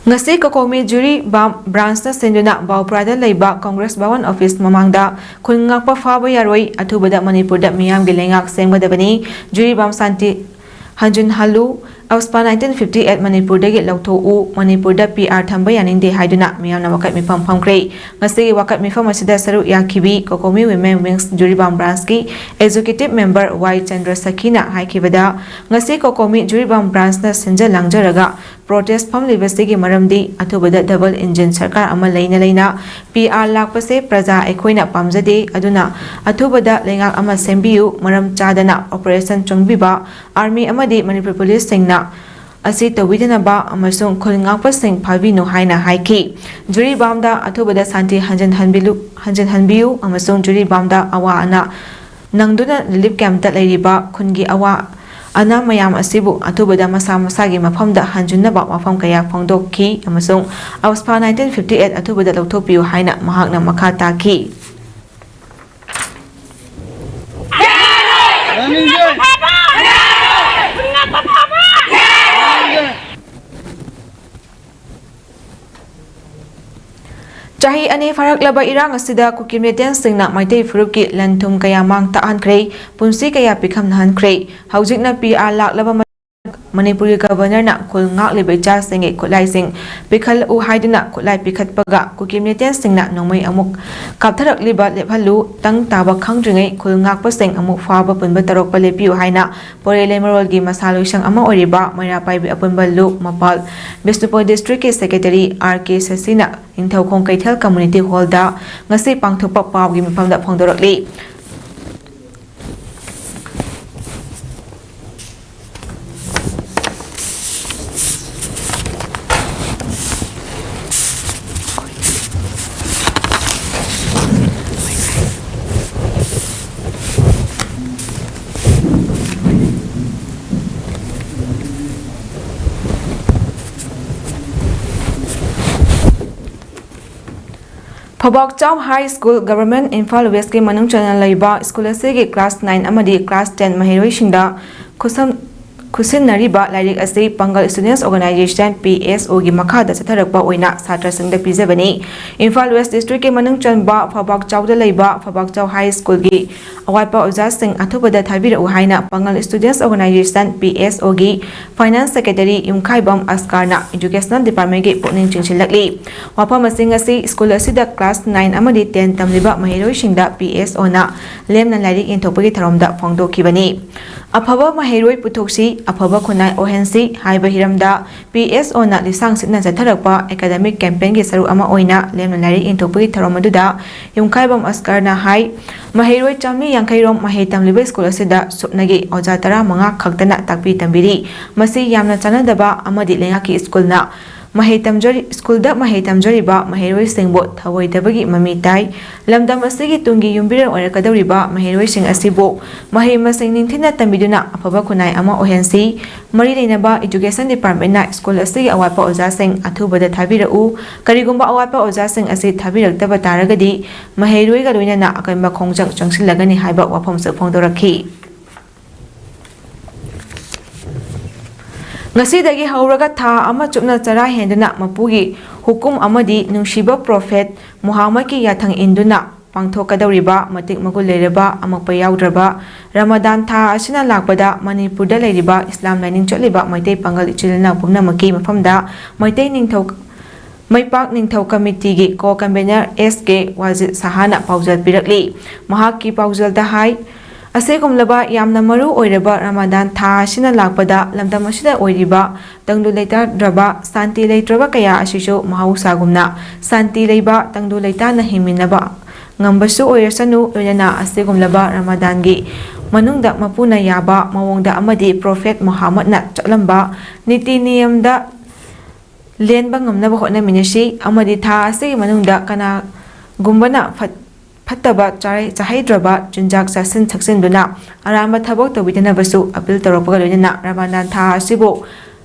ꯉꯁꯤ ꯀꯣꯀꯣꯃꯤ ꯖꯤꯔꯤꯕꯥꯝ branch ꯅ ꯁꯤꯟꯗꯨꯅ ꯕꯥꯎꯄ꯭ꯔꯥꯗ ꯂꯩꯕ Congress Bhawan office ꯃꯃꯥꯡꯗ ꯈꯨꯟ ꯉꯥꯛꯄ ꯐꯥꯕ ꯌꯥꯔꯣꯏ, ꯑꯊꯨꯕꯗ ꯃꯅꯤꯄꯨꯔꯗ ꯃꯤꯌꯥꯝꯒꯤ ꯂꯩꯉꯥꯛ ꯁꯦꯝꯒꯗꯕꯅꯤ, ꯖꯤꯔꯤꯕꯥꯝ ꯁꯥꯟꯇꯤ ꯍꯟꯖꯤꯟꯍꯜꯂꯨ, ꯑꯞꯁꯄꯥ nineteen fifty eight ꯃꯅꯤꯄꯨꯔꯗꯒꯤ ꯂꯧꯊꯣꯛꯎ, ꯃꯅꯤꯄꯨꯔꯗ P R ꯊꯝꯕ ꯌꯥꯅꯤꯡꯗꯦ ꯍꯥꯏꯗꯨꯅ ꯃꯤꯌꯥꯝꯅ ꯋꯥꯀꯠ ꯃꯤꯐꯝ ꯐꯝꯈ꯭ꯔꯦ꯫ ꯉꯁꯤꯒꯤ ꯋꯥꯀꯠ ꯃꯤꯐꯝ ꯑꯁꯤꯗ ꯁꯔꯨꯛ ꯌꯥꯈꯤꯕꯤ COCOMI Women Wings Jiribam branchꯀꯤ executive member ꯋꯥꯏ ꯆꯟꯗ꯭ꯔ ꯁꯈꯤꯅ ꯍꯥꯏꯈꯤꯕꯗ, ꯉꯁꯤ COCOMI ꯖꯤꯔꯤꯕꯥꯝ branchꯅ ꯁꯤꯟꯖ ꯂꯥꯡꯖꯔꯒ protest ꯐꯝꯂꯤꯕꯁꯤꯒꯤ ꯃꯔꯝꯗꯤ ꯑꯊꯨꯕꯗ double engine ꯁꯔꯀꯥꯔ ꯑꯃ ꯂꯩꯅ ꯂꯩꯅ P R ꯂꯥꯛꯄꯁꯦ ꯄ꯭ꯔꯖꯥ ꯑꯩꯈꯣꯏꯅ ꯄꯥꯝꯖꯗꯦ꯫ ꯑꯗꯨꯅ ꯑꯊꯨꯕꯗ ꯂꯩꯉꯥꯛ ꯑꯃ ꯁꯦꯝꯕꯤꯌꯨ, ꯃꯔꯝ ꯆꯥꯗꯅ operation ꯆꯪꯕꯤꯕ army ꯑꯃꯗꯤ ꯃꯅꯤꯄꯨꯔ policeꯁꯤꯡꯅ ꯑꯁꯤ ꯇꯧꯕꯤꯗꯅꯕ ꯑꯃꯁꯨꯡ ꯈꯨꯜ ꯉꯥꯛꯄꯁꯤꯡ ꯐꯥꯕꯤꯅꯨ ꯍꯥꯏꯅ ꯍꯥꯏꯈꯤ꯫ ꯖꯤꯔꯤꯕꯥꯝꯗ ꯑꯊꯨꯕꯗ ꯁꯥꯟꯇꯤ ꯍꯟꯖꯤꯟꯍꯟꯕꯤꯂꯨ-, ꯍꯟꯖꯤꯟꯍꯟꯕꯤꯌꯨ ꯑꯃꯁꯨꯡ ꯖꯤꯔꯤꯕꯥꯝꯗ ꯑꯋꯥ ꯑꯅꯥ ꯅꯪꯗꯨꯅ relief campꯇ ꯂꯩꯔꯤꯕ ꯈꯨꯟꯒꯤ ꯑꯋꯥ ꯑꯅꯥ ꯃꯌꯥꯝ ꯑꯁꯤꯕꯨ ꯑꯊꯨꯕꯗ ꯃꯁꯥ ꯃꯁꯥꯒꯤ ꯃꯐꯝꯗ ꯍꯟꯖꯤꯟꯅꯕ ꯋꯥꯐꯝ ꯀꯌꯥ ꯐꯣꯡꯗꯣꯛꯈꯤ ꯑꯃꯁꯨꯡ ꯑꯞꯁꯄꯥ nineteen fifty eight ꯑꯊꯨꯕꯗ ꯂꯧꯊꯣꯛꯄꯤꯌꯨ ꯍꯥꯏꯅ ꯃꯍꯥꯛꯅ ꯃꯈꯥ ꯇꯥꯈꯤ꯫ ꯆꯍꯤ ꯑꯅꯤ ꯐꯥꯔꯛꯂꯕ ꯏꯔꯥꯡ ꯑꯁꯤꯗ ꯀꯨꯀꯤ militantꯁꯤꯡꯅ ꯃꯩꯇꯩ ꯐꯨꯔꯨꯞꯀꯤ ꯂꯟ ꯊꯨꯝ ꯀꯌꯥ ꯃꯥꯡ ꯇꯥꯛꯍꯟꯈ꯭ꯔꯦ, ꯄꯨꯟꯁꯤ ꯀꯌꯥ ꯄꯤꯈꯝꯅꯍꯟꯈ꯭ꯔꯦ꯫ ꯍꯧꯖꯤꯛꯅ P R ꯂꯥꯛꯂꯕ ꯃꯇꯨꯡꯗ ꯃꯅꯤꯄꯨꯔꯒꯤ Governorꯅ ꯈꯨꯜ ꯉꯥꯛꯂꯤꯕ ꯏꯆꯥꯁꯤꯡꯒꯤ ꯈꯨꯠꯂꯥꯏꯁꯤꯡ ꯄꯤꯈꯠꯂꯛꯎ ꯍꯥꯏꯗꯨꯅ ꯈꯨꯠꯂꯥꯏ ꯄꯤꯈꯠꯄꯒ ꯀꯨꯀꯤ militantꯁꯤꯡꯅ ꯅꯣꯡꯃꯩ ꯑꯃꯨꯛ ꯀꯥꯞꯊꯔꯛꯂꯤꯕ ꯂꯦꯞꯍꯜꯂꯨ, ꯇꯪ ꯇꯥꯕ ꯈꯪꯗ꯭ꯔꯤꯉꯩ ꯈꯨꯜ ꯉꯥꯛꯄꯁꯤꯡ ꯑꯃꯨꯛ ꯐꯥꯕ ꯄꯨꯟꯕ ꯇꯧꯔꯛꯄ ꯂꯦꯞꯄꯤꯌꯨ ꯍꯥꯏꯅ ꯄꯣꯔꯦ ꯂꯩꯃꯔꯣꯜꯒꯤ ꯃꯁꯥ ꯂꯣꯏꯁꯪ ꯑꯃ ꯑꯣꯏꯔꯤꯕ ꯃꯩꯔꯥ ꯄꯥꯏꯕꯤ ꯑꯄꯨꯟꯕ ꯂꯨꯞ ꯃꯄꯥꯜ Bishnupur districtꯀꯤ secretary R K ꯁꯁꯤꯅ Ningthoukhong ꯀꯩꯊꯦꯜ community hallꯗ ꯉꯁꯤ ꯄꯥꯡꯊꯣꯛꯄ ꯄꯥꯎꯒꯤ ꯃꯤꯐꯝꯗ ꯐꯣꯡꯗꯣꯔꯛꯂꯤ꯫ ꯐꯧꯕꯥꯛꯆꯥꯎ High School Government Imphal Westꯀꯤ ꯃꯅꯨꯡ ꯆꯟꯅ ꯂꯩꯕ school ꯑꯁꯤꯒꯤ class nine ꯑꯃꯗꯤ class ten ꯃꯍꯩꯔꯣꯏꯁꯤꯡꯗ ꯈꯨꯠꯁꯝ-, ꯈꯨꯠꯁꯤꯟꯅꯔꯤꯕ ꯂꯥꯏꯔꯤꯛ ꯑꯁꯤ ꯄꯥꯡꯒꯜ Students Organisation, P S O, ꯒꯤ ꯃꯈꯥꯗ ꯆꯠꯊꯔꯛꯄ ꯑꯣꯏꯅ ꯁꯥꯇ꯭ꯔꯁꯤꯡꯗ ꯄꯤꯖꯕꯅꯤ꯫ ꯏꯝꯐꯥꯜ West District ꯀꯤ ꯃꯅꯨꯡ ꯆꯟꯕ ꯐꯕꯥꯛꯆꯥꯎꯗ ꯂꯩꯕ ꯐꯕꯥꯛꯆꯥꯎ High School ꯒꯤ ꯑꯋꯥꯠꯄ ꯑꯣꯖꯥꯁꯤꯡ ꯑꯊꯨꯕꯗ ꯊꯥꯕꯤꯔꯛꯎ ꯍꯥꯏꯅ ꯄꯥꯡꯒꯜ Students Organisation, P S O, ꯒꯤ Finance Secretary ꯌꯨꯝꯈꯥꯏꯕꯝ ꯑꯁꯀꯥꯔꯅ Educational Department ꯀꯤ ꯄꯨꯛꯅꯤꯡ ꯆꯤꯡꯁꯤꯜꯂꯛꯂꯤ꯫ ꯋꯥꯐꯝꯁꯤꯡ ꯑꯁꯤ ꯁ꯭ꯀꯨꯜ ꯑꯁꯤꯗ class nine ꯑꯃꯗꯤ ten ꯇꯝꯂꯤꯕ ꯃꯍꯩꯔꯣꯏꯁꯤꯡꯗ P S O ꯅ ꯂꯦꯝꯅ ꯂꯥꯏꯔꯤꯛ ꯌꯦꯟꯊꯣꯛꯄꯒꯤ ꯊꯧꯔꯝꯗ ꯐꯣꯡꯗꯣꯛꯈꯤꯕꯅꯤ꯫ ꯑꯐꯕ ꯃꯍꯩꯔꯣꯏ ꯄꯨꯊꯣꯛꯁꯤ, ꯑꯐꯕ ꯈꯨꯟꯅꯥꯏ ꯑꯣꯏꯍꯟꯁꯤ ꯍꯥꯏꯕ ꯍꯤꯔꯝꯗ P S O ꯅ ꯂꯤꯁꯥꯡ ꯁꯤꯠꯅ ꯆꯠꯊꯔꯛꯄ academic campaign ꯒꯤ ꯁꯔꯨꯛ ꯑꯃ ꯑꯣꯏꯅ ꯂꯦꯝꯅ ꯂꯥꯏꯔꯤꯛ ꯌꯦꯟꯊꯣꯛꯄꯒꯤ ꯊꯧꯔꯝ ꯑꯗꯨꯗ ꯌꯨꯝꯈꯥꯏꯕꯝ ꯑꯁꯀꯔꯅ ꯍꯥꯏ, ꯃꯍꯩꯔꯣꯏ ꯆꯥꯃꯔꯤ ꯌꯥꯡꯈꯩ ꯔꯣꯝ ꯃꯍꯩ ꯇꯝꯂꯤꯕ ꯁ꯭ꯀꯨꯜ ꯑꯁꯤꯗ ꯁꯨꯞꯅꯒꯤ ꯑꯣꯖꯥ ꯇꯔꯥꯃꯉꯥ ꯈꯛꯇꯅ ꯇꯥꯛꯄꯤ ꯇꯝꯕꯤꯔꯤ꯫ ꯃꯁꯤ ꯌꯥꯝꯅ ꯆꯥꯟꯅꯗꯕ ꯑꯃꯗꯤ ꯂꯩꯉꯥꯛꯀꯤ ꯁ꯭ꯀꯨꯜꯅ ꯃꯍꯩ ꯇꯝꯖꯔꯤ-, ꯁ꯭ꯀꯨꯜꯗ ꯃꯍꯩ ꯇꯝꯖꯔꯤꯕ ꯃꯍꯩꯔꯣꯏꯁꯤꯡꯕꯨ ꯊꯑꯣꯏꯗꯕꯒꯤ ꯃꯃꯤ ꯇꯥꯏ꯫ ꯂꯝꯗꯝ ꯑꯁꯤꯒꯤ ꯇꯨꯡꯒꯤ ꯌꯨꯝꯕꯤꯔꯦꯜ ꯑꯣꯏꯔꯛꯀꯗꯧꯔꯤꯕ ꯃꯍꯩꯔꯣꯏꯁꯤꯡ ꯑꯁꯤꯕꯨ ꯃꯍꯩ ꯃꯁꯤꯡ ꯅꯤꯡꯊꯤꯅ ꯇꯝꯕꯤꯗꯨꯅ ꯑꯐꯕ ꯈꯨꯟꯅꯥꯏ ꯑꯃ ꯑꯣꯏꯍꯟꯁꯤ꯫ ꯃꯔꯤ ꯂꯩꯅꯕ Education Department ꯅ ꯁ꯭ꯀꯨꯜ ꯑꯁꯤꯒꯤ ꯑꯋꯥꯠꯄ ꯑꯣꯖꯥꯁꯤꯡ ꯑꯊꯨꯕꯗ ꯊꯥꯕꯤꯔꯛꯎ꯫ ꯀꯔꯤꯒꯨꯝꯕ ꯑꯋꯥꯠꯄ ꯑꯣꯖꯥꯁꯤꯡ ꯑꯁꯤ ꯊꯥꯕꯤꯔꯛꯇꯕ ꯇꯥꯔꯒꯗꯤ ꯃꯍꯩꯔꯣꯏꯒ ꯂꯣꯏꯅꯅ ꯑꯀꯟꯕ ꯈꯣꯡꯖꯪ ꯆꯪꯁꯤꯜꯂꯒꯅꯤ ꯍꯥꯏꯕ ꯋꯥꯐꯝꯁꯨ ꯐꯣꯡꯗꯣꯔꯛꯈꯤ꯫ ꯉꯁꯤꯗꯒꯤ ꯍꯧꯔꯒ ꯊꯥ ꯑꯃ ꯆꯨꯞꯅ ꯆꯔꯥ ꯍꯦꯟꯗꯨꯅ ꯃꯄꯨꯒꯤ ꯍꯨꯀꯨꯝ ꯑꯃꯗꯤ ꯅꯨꯡꯁꯤꯕ Prophet ꯃꯨꯍꯝꯃꯗꯀꯤ ꯌꯥꯊꯪ ꯏꯟꯗꯨꯅ ꯄꯥꯡꯊꯣꯛꯀꯗꯧꯔꯤꯕ ꯃꯇꯤꯛ ꯃꯒꯨꯟ ꯂꯩꯔꯕ ꯑꯃꯛꯄ ꯌꯥꯎꯗ꯭ꯔꯕ ꯔꯃꯗꯥꯟ ꯊꯥ ꯑꯁꯤꯅ ꯂꯥꯛꯄꯗ ꯃꯅꯤꯄꯨꯔꯗ ꯂꯩꯔꯤꯕ ꯏꯁꯂꯥꯝ ꯂꯥꯏꯅꯤꯡ ꯆꯠꯂꯤꯕ ꯃꯩꯇꯩ ꯄꯥꯉꯜ ꯏꯆꯤꯜ ꯏꯅꯥꯎ ꯄꯨꯝꯅꯃꯛꯀꯤ ꯃꯐꯝꯗ ꯃꯩꯇꯩ ꯅꯤꯡꯊꯧ ꯃꯩꯄꯥꯛ ꯅꯤꯡꯊꯧ ꯀꯃꯤꯇꯤꯒꯤ co-convener S K ꯋꯥꯖꯤꯗ ꯁꯍꯥꯅ ꯄꯥꯎꯖꯦꯜ ꯄꯤꯔꯛꯂꯤ꯫ ꯃꯍꯥꯛꯀꯤ ꯄꯥꯎꯖꯦꯜꯗ ꯍꯥꯏ, ꯑꯁꯤꯒꯨꯝꯂꯕ ꯌꯥꯝꯅ ꯃꯔꯨ ꯑꯣꯏꯔꯕ ꯔꯃꯗꯥꯟ ꯊꯥ ꯑꯁꯤꯅ ꯂꯥꯛꯄꯗ ꯂꯝꯗꯝ ꯑꯁꯤꯗ ꯑꯣꯏꯔꯤꯕ ꯇꯪꯗꯨ ꯂꯩꯇꯥꯗ꯭ꯔꯕ, ꯁꯥꯟꯇꯤ ꯂꯩꯇ꯭ꯔꯕ ꯀꯌꯥ ꯑꯁꯤꯁꯨ ꯃꯍꯧꯁꯥꯒꯨꯝꯅ ꯁꯥꯟꯇꯤ ꯂꯩꯕ, ꯇꯪꯗꯨ ꯂꯩꯇꯥꯅ ꯍꯤꯡꯃꯤꯟꯅꯕ ꯉꯝꯕꯁꯨ ꯑꯣꯏꯔꯁꯅꯨ, ꯂꯣꯏꯅꯅ ꯑꯁꯤꯒꯨꯝꯂꯕ ꯔꯃꯗꯥꯟꯒꯤ ꯃꯅꯨꯡꯗ ꯃꯄꯨꯅ ꯌꯥꯕ ꯃꯑꯣꯡꯗ ꯑꯃꯗꯤ Prophet ꯃꯨꯍꯝꯃꯗꯅ ꯆꯠꯂꯝꯕ ꯅꯤꯇꯤ ꯅꯤꯌꯝꯗ ꯂꯦꯟꯕ ꯉꯝꯅꯕ ꯍꯣꯠꯅꯃꯤꯟꯅꯁꯤ ꯑꯃꯗꯤ ꯊꯥ ꯑꯁꯤꯒꯤ ꯃꯅꯨꯡꯗ ꯀꯅꯥꯒꯨꯝꯕꯅ ꯐꯠ-, ꯐꯠꯇꯕ ꯆꯥꯔꯦ-, ꯆꯥꯍꯩꯗ꯭ꯔꯕ ꯆꯤꯟꯖꯥꯛ ꯆꯥꯁꯤꯟ ꯊꯛꯆꯤꯟꯗꯨꯅ ꯑꯔꯥꯟꯕ ꯊꯕꯛ ꯇꯧꯕꯤꯗꯅꯕꯁꯨ ꯑꯄꯤꯜ ꯇꯧꯔꯛꯄꯒ ꯂꯣꯏꯅꯅ ꯔꯃꯗꯥꯟ ꯊꯥ ꯑꯁꯤꯕꯨ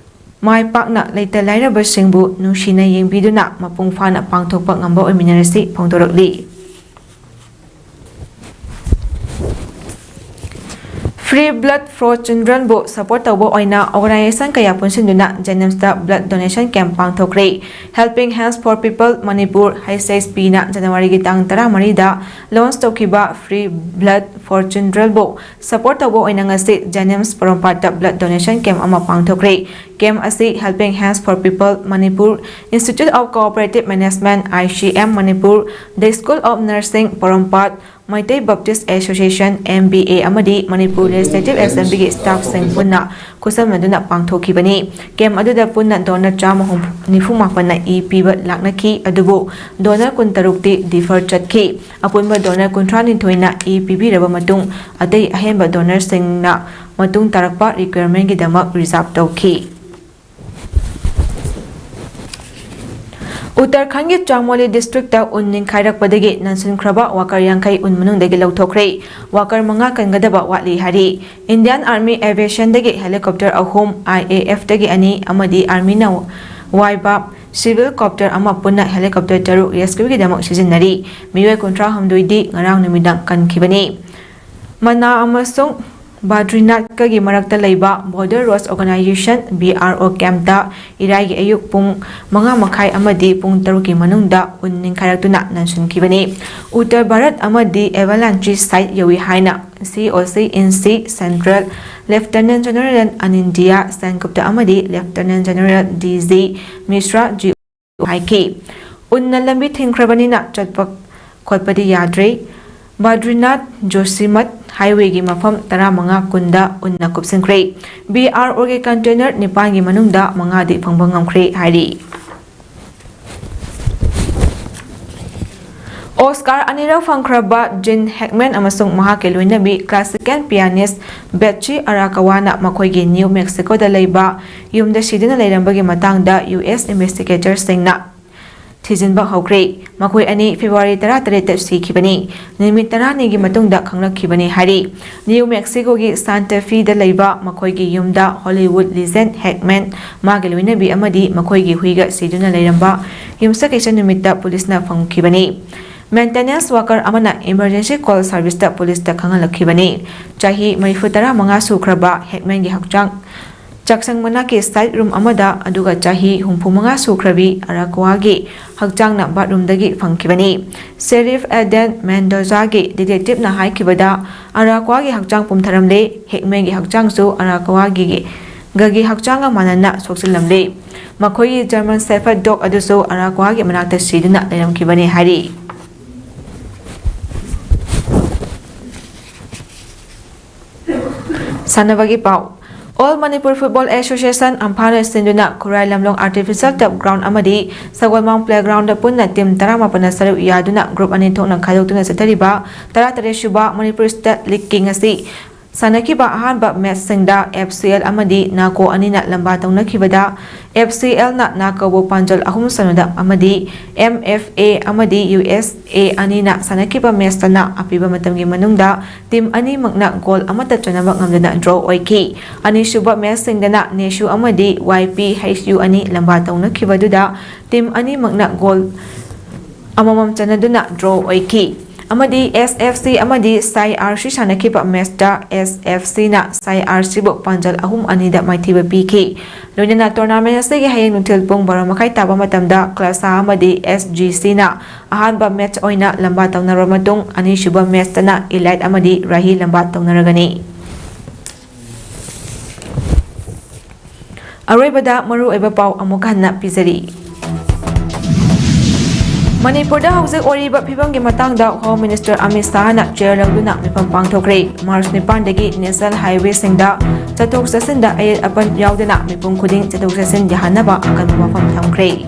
ꯃꯥꯏ ꯄꯥꯛꯅ ꯂꯩꯇ ꯂꯥꯏꯔꯕꯁꯤꯡꯕꯨ ꯅꯨꯡꯁꯤꯅ ꯌꯦꯡꯕꯤꯗꯨꯅ ꯃꯄꯨꯡ ꯐꯥꯅ ꯄꯥꯡꯊꯣꯛꯄ ꯉꯝꯕ ꯑꯣꯏꯃꯤꯟꯅꯔꯁꯤ ꯐꯣꯡꯗꯣꯔꯛꯂꯤ꯫ Free Blood for Childrenꯕꯨ support ꯇꯧꯕ ꯑꯣꯏꯅ organization ꯀꯌꯥ ꯄꯨꯟꯁꯤꯟꯗꯨꯅ JNIMSꯇ blood donation camp ꯄꯥꯡꯊꯣꯛꯈ꯭ꯔꯦ꯫ Helping Hands for People Manipur, H H Pꯅ Januaryꯒꯤ ꯇꯥꯡ ꯇꯔꯥꯃꯔꯤꯗ launch ꯇꯧꯈꯤꯕ Free Blood for Childrenꯕꯨ support ꯇꯧꯕ ꯑꯣꯏꯅ ꯉꯁꯤ JNIMS ꯄꯣꯔꯣꯝꯄꯥꯠꯇ blood donation camp ꯑꯃ ꯄꯥꯡꯊꯣꯛꯈ꯭ꯔꯦ꯫ Camp ꯑꯁꯤ Helping Hands for People Manipur, Institute of Cooperative Management, I C M Manipur, The School of Nursing Porompat, Meitei Baptist Association, M B A ꯑꯃꯗꯤ Manipur Legislative Assemblyꯒꯤ staffꯁꯤꯡ ꯄꯨꯟꯅ ꯈꯨꯠꯁꯝꯅꯗꯨꯅ ꯄꯥꯡꯊꯣꯛꯈꯤꯕꯅꯤ꯫ Camp ꯑꯗꯨꯗ ꯄꯨꯟꯅ donor ꯆꯥꯝꯃ ꯅꯤꯐꯨ ꯃꯥꯄꯟꯅ E ꯄꯤꯕ ꯂꯥꯛꯅꯈꯤ, ꯑꯗꯨꯕꯨ donor ꯀꯨꯟꯇꯔꯨꯛꯇꯤ defer ꯆꯠꯈꯤ꯫ ꯑꯄꯨꯟꯕ donor ꯀꯨꯟꯊ꯭ꯔꯥꯅꯤꯊꯣꯏꯅ ꯏ ꯄꯤꯕꯤꯔꯕ ꯃꯇꯨꯡ, ꯑꯇꯩ ꯑꯍꯦꯟꯕ donorꯁꯤꯡꯅ ꯃꯇꯨꯡ ꯇꯥꯔꯛꯄ requirementꯒꯤꯗꯃꯛ reserve ꯇꯧꯈꯤ꯫ ꯎꯠꯇꯔꯈꯟꯒꯤ ꯆꯥꯃꯣꯂꯤ districtꯇ ꯎꯟ ꯅꯤꯡꯈꯥꯏꯔꯛꯄꯗꯒꯤ ꯅꯟꯁꯤꯟꯈ꯭ꯔꯕ worker ꯌꯥꯡꯈꯩ ꯎꯟ ꯃꯅꯨꯡꯗꯒꯤ ꯂꯧꯊꯣꯛꯈ꯭ꯔꯦ꯫ Worker ꯃꯉꯥ ꯀꯟꯒꯗꯕ ꯋꯥꯠꯂꯤ ꯍꯥꯏꯔꯤ꯫ Indian Army Aviationꯗꯒꯤ helicopter ꯑꯍꯨꯝ, I A Fꯇꯒꯤ ꯑꯅꯤ ꯑꯃꯗꯤ Armyꯅ ꯋꯥꯏꯕ civil copter ꯑꯃ ꯄꯨꯟꯅ helicopter ꯇꯔꯨꯛ rescueꯒꯤꯗꯃꯛ ꯁꯤꯖꯤꯟꯅꯔꯤ꯫ ꯃꯤꯑꯣꯏ ꯀꯨꯟꯊ꯭ꯔꯥꯍꯨꯝꯗꯣꯏꯗꯤ ꯉꯔꯥꯡ ꯅꯨꯃꯤꯗꯥꯡ ꯀꯟꯈꯤꯕꯅꯤ꯫ ꯃꯅꯥ ꯑꯃꯁꯨꯡ ꯕꯗ꯭ꯔꯤꯅꯥꯊꯀꯒꯤ ꯃꯔꯛꯇ ꯂꯩꯕ Border Roads Organization, B R O campꯇ ꯏꯔꯥꯏꯒꯤ ꯑꯌꯨꯛ ꯄꯨꯡ ꯃꯉꯥ ꯃꯈꯥꯏ ꯑꯃꯗꯤ ꯄꯨꯡ ꯇꯔꯨꯛꯀꯤ ꯃꯅꯨꯡꯗ ꯎꯟ ꯅꯤꯡꯈꯥꯏꯔꯛꯇꯨꯅ ꯅꯟꯁꯤꯟꯈꯤꯕꯅꯤ꯫ ꯎꯠꯇꯔ ꯚꯥꯔꯠ ꯑꯃꯗꯤ avalanche site ꯌꯧꯏ ꯍꯥꯏꯅ C O C in C Central Lieutenant General Anindya Sengupta ꯑꯃꯗꯤ Lieutenant General D G Mishra G ꯍꯥꯏꯈꯤ꯫ ꯎꯟꯅ ꯂꯝꯕꯤ ꯊꯤꯡꯈ꯭ꯔꯕꯅꯤꯅ ꯆꯠꯄ ꯈꯣꯠꯄꯗꯤ ꯌꯥꯗ꯭ꯔꯦ꯫ ꯕꯗ꯭ꯔꯤꯅꯥꯊ ꯖꯣꯁꯤꯃꯊ highwayꯒꯤ ꯃꯐꯝ ꯇꯔꯥꯃꯉꯥ ꯀꯨꯟꯗ ꯎꯟꯅ ꯀꯨꯞꯁꯤꯟꯈ꯭ꯔꯦ꯫ B R Oꯒꯤ container ꯅꯤꯄꯥꯟꯒꯤ ꯃꯅꯨꯡꯗ ꯃꯉꯥꯗꯤ ꯐꯪꯕ ꯉꯝꯈ꯭ꯔꯦ ꯍꯥꯏꯔꯤ꯫ Oscar ꯑꯅꯤꯔꯛ ꯐꯪꯈ꯭ꯔꯕ Gene Hackman ꯑꯃꯁꯨꯡ ꯃꯍꯥꯛꯀꯤ ꯂꯣꯏꯅꯕꯤ classical pianist Betsy Arakawaꯅ ꯃꯈꯣꯏꯒꯤ New Mexicoꯗ ꯂꯩꯕ ꯌꯨꯝꯗ ꯁꯤꯗꯨꯅ ꯂꯩꯔꯝꯕꯒꯤ ꯃꯇꯥꯡꯗ U S investigatorꯁꯤꯡꯅ ꯊꯤꯖꯤꯟꯕ ꯍꯧꯈ꯭ꯔꯦ꯫ ꯃꯈꯣꯏ ꯑꯅꯤ February ꯇꯔꯥꯇꯔꯦꯠꯇ ꯁꯤꯈꯤꯕꯅꯤ꯫ ꯅꯨꯃꯤꯠ ꯇꯔꯥꯅꯤꯒꯤ ꯃꯇꯨꯡꯗ ꯈꯪꯂꯛꯈꯤꯕꯅꯤ ꯍꯥꯏꯔꯤ꯫ New Mexicoꯒꯤ Santa Feꯗ ꯂꯩꯕ ꯃꯈꯣꯏꯒꯤ ꯌꯨꯝꯗ Hollywood legend Hackman, ꯃꯥꯒꯤ ꯂꯣꯏꯅꯕꯤ ꯑꯃꯗꯤ ꯃꯈꯣꯏꯒꯤ ꯍꯨꯏꯒ ꯁꯤꯗꯨꯅ ꯂꯩꯔꯝꯕ ꯌꯨꯝꯁꯀꯩꯁ ꯅꯨꯃꯤꯠꯇ ꯄꯨꯂꯤꯁꯅ ꯐꯪꯈꯤꯕꯅꯤ꯫ Maintenance worker ꯑꯃꯅ emergency call serviceꯇ ꯄꯨꯂꯤꯁꯇ ꯈꯪꯍꯜꯂꯛꯈꯤꯕꯅꯤ꯫ ꯆꯍꯤ ꯃꯔꯤꯐꯨ ꯇꯔꯥꯃꯉꯥ ꯁꯨꯈ꯭ꯔꯕ ꯍꯦꯛꯃꯦꯟꯒꯤ ꯍꯛꯆꯥꯡ ꯆꯥꯛꯁꯪ ꯃꯅꯥꯛꯀꯤ side room ꯑꯃꯗ, ꯑꯗꯨꯒ ꯆꯍꯤ ꯍꯨꯝꯐꯨ ꯃꯉꯥ ꯁꯨꯈ꯭ꯔꯕꯤ ꯑꯔꯥꯀ꯭ꯋꯥꯒꯤ ꯍꯛꯆꯥꯡꯅ bathroomꯗꯒꯤ ꯐꯪꯈꯤꯕꯅꯤ꯫ Sheriff Eden Mendozaꯒꯤ detectiveꯅ ꯍꯥꯏꯈꯤꯕꯗ, ꯑꯔꯥꯀ꯭ꯋꯥꯒꯤ ꯍꯛꯆꯥꯡ ꯄꯨꯝꯊꯔꯝꯂꯦ꯫ ꯍꯦꯛꯃꯦꯟꯒꯤ ꯍꯛꯆꯥꯡꯁꯨ ꯑꯔꯥꯀ꯭ꯋꯥꯒꯤ ꯒꯒꯤ ꯍꯛꯆꯥꯡꯒ ꯃꯥꯟꯅꯅ ꯁꯣꯛꯆꯤꯜꯂꯝꯂꯦ꯫ ꯃꯈꯣꯏꯒꯤ German Shepherd dog ꯑꯗꯨꯁꯨ ꯑꯔꯥꯀ꯭ꯋꯥꯒꯤ ꯃꯅꯥꯛꯇ ꯁꯤꯗꯨꯅ ꯂꯩꯔꯝꯈꯤꯕꯅꯤ ꯍꯥꯏꯔꯤ꯫ ꯁꯥꯟꯅꯕꯒꯤ ꯄꯥꯎ꯫ All Manipur Football Association, ꯑꯝꯐꯥꯅ ꯁꯤꯟꯗꯨꯅ ꯈꯨꯔꯥꯏ ꯂꯝꯂꯣꯡ Artificial Turf Ground ꯑꯃꯗꯤ ꯁꯒꯣꯜꯃꯥꯡ Playgroundꯗ ꯄꯨꯟꯅ team ꯇꯔꯥꯃꯥꯄꯟꯅ ꯁꯔꯨꯛ ꯌꯥꯗꯨꯅ group ꯑꯅꯤ ꯊꯣꯛꯅ ꯈꯥꯏꯗꯣꯛꯇꯨꯅ ꯆꯠꯊꯔꯤꯕ ꯇꯔꯥꯇꯔꯦꯠ ꯁꯨꯕ Manipur State Leagueꯀꯤ ꯉꯁꯤ ꯁꯥꯟꯅꯈꯤꯕ ꯑꯍꯥꯟꯕ matchꯁꯤꯡꯗ F C L ꯑꯃꯗꯤ NACO ꯑꯅꯤꯅ ꯂꯝꯕꯥ ꯇꯧꯅꯈꯤꯕꯗ, F C Lꯅ NACOꯕꯨ ꯄꯥꯟꯖꯜ ꯑꯍꯨꯝ ꯁꯅꯗ ꯑꯃꯗꯤ M F A ꯑꯃꯗꯤ U S A ꯑꯅꯤꯅ ꯁꯥꯟꯅꯈꯤꯕ matchꯇꯅ ꯑꯄꯤꯕ ꯃꯇꯝꯒꯤ ꯃꯅꯨꯡꯗ team ꯑꯅꯤꯃꯛꯅ goal ꯑꯃꯠꯇ ꯆꯟꯅꯕ ꯉꯝꯗꯅ draw ꯑꯣꯏꯈꯤ꯫ ꯑꯅꯤꯁꯨꯕ matchꯁꯤꯡꯗꯅ NESU ꯑꯃꯗꯤ Y P H U ꯑꯅꯤ ꯂꯝꯕꯥ ꯇꯧꯅꯈꯤꯕꯗꯨꯗ team ꯑꯅꯤꯃꯛꯅ goal ꯑꯃꯃꯝ ꯆꯟꯅꯗꯨꯅ draw ꯑꯣꯏꯈꯤ꯫ ꯑꯃꯗꯤ S F C ꯑꯃꯗꯤ Sai R C ꯁꯥꯟꯅꯈꯤꯕ matchꯇ S F Cꯅ Sai R Cꯕꯨ ꯄꯥꯟꯖꯜ ꯑꯍꯨꯝ ꯑꯅꯤꯗ ꯃꯥꯏꯊꯤꯕ ꯄꯤꯈꯤ꯫ ꯂꯣꯏꯅꯅ tournament ꯑꯁꯤꯒꯤ ꯍꯌꯦꯡ ꯅꯨꯡꯊꯤꯜ ꯄꯨꯡ ꯕꯥꯔꯣ ꯃꯈꯥꯏ ꯇꯥꯕ ꯃꯇꯝꯗ Classa ꯑꯃꯗꯤ S G Cꯅ ꯑꯍꯥꯟꯕ match ꯑꯣꯏꯅ ꯂꯝꯕꯥ ꯇꯧꯅꯔꯕ ꯃꯇꯨꯡ, ꯑꯅꯤꯁꯨꯕ matchꯇꯅ Elite ꯑꯃꯗꯤ Rahi ꯂꯝꯕꯥ ꯇꯧꯅꯔꯒꯅꯤ꯫ ꯑꯔꯣꯏꯕꯗ ꯃꯔꯨꯑꯣꯏꯕ ꯄꯥꯎ ꯑꯃꯨꯛ ꯍꯟꯅ ꯄꯤꯖꯔꯤ꯫ ꯃꯅꯤꯄꯨꯔꯗ ꯍꯧꯖꯤꯛ ꯑꯣꯏꯔꯤꯕ ꯐꯤꯕꯝꯒꯤ ꯃꯇꯥꯡꯗ Home Minister ꯑꯃꯤꯠ ꯁꯥꯍꯅ chair ꯂꯧꯗꯨꯅ ꯃꯤꯐꯝ ꯄꯥꯡꯊꯣꯛꯈ꯭ꯔꯦ꯫ March ꯅꯤꯄꯥꯟꯗꯒꯤ national highwayꯁꯤꯡꯗ ꯆꯠꯊꯣꯛ ꯆꯠꯁꯤꯟꯗ ꯑꯌꯦꯠ ꯑꯄꯟ ꯌꯥꯎꯗꯅ ꯃꯤꯄꯨꯝ ꯈꯨꯗꯤꯡ ꯆꯠꯊꯣꯛ ꯆꯠꯁꯤꯟ ꯌꯥꯍꯟꯅꯕ ꯑꯀꯟꯕ ꯋꯥꯐꯝ ꯊꯝꯈ꯭ꯔꯦ꯫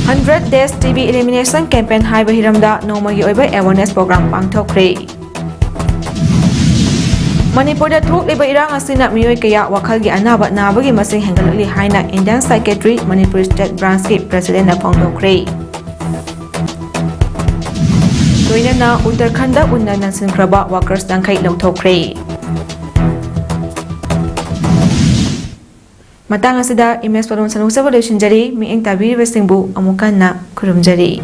Hundred Days T B Elimination Campaign ꯍꯥꯏꯕ ꯍꯤꯔꯝꯗ ꯅꯣꯡꯃꯒꯤ ꯑꯣꯏꯕ awareness program ꯄꯥꯡꯊꯣꯛꯈ꯭ꯔꯦ꯫ ꯃꯅꯤꯄꯨꯔꯗ ꯊꯣꯛꯂꯤꯕ ꯏꯔꯥꯡ ꯑꯁꯤꯅ ꯃꯤꯑꯣꯏ ꯀꯌꯥ ꯋꯥꯈꯜꯒꯤ ꯑꯅꯥꯕ ꯅꯥꯕꯒꯤ ꯃꯁꯤꯡ ꯍꯦꯟꯒꯠꯂꯛꯂꯤ ꯍꯥꯏꯅ Indian Psychiatry Manipur State Branchꯀꯤ Presidentꯅ ꯐꯣꯡꯗꯣꯛꯈ꯭ꯔꯦ꯫ ꯂꯣꯏꯅꯅ ꯎꯠꯇꯔꯈꯟꯗ ꯎꯟꯅ ꯅꯟꯁꯤꯟꯈ꯭ꯔꯕ workers ꯌꯥꯡꯈꯩ ꯂꯧꯊꯣꯛꯈ꯭ꯔꯦ꯫ ꯃꯇꯥꯡ ꯑꯁꯤꯗ ꯏꯃꯦꯖ ꯄꯥꯎꯗꯝ ꯁꯟꯗꯣꯛꯆꯕ ꯂꯣꯏꯁꯤꯟꯖꯔꯤ꯫ ꯃꯤꯠꯌꯦꯡ ꯇꯥꯕꯤꯔꯤꯕꯁꯤꯡꯕꯨ ꯑꯃꯨꯛ ꯍꯟꯅ ꯈꯨꯔꯨꯝꯖꯔꯤ꯫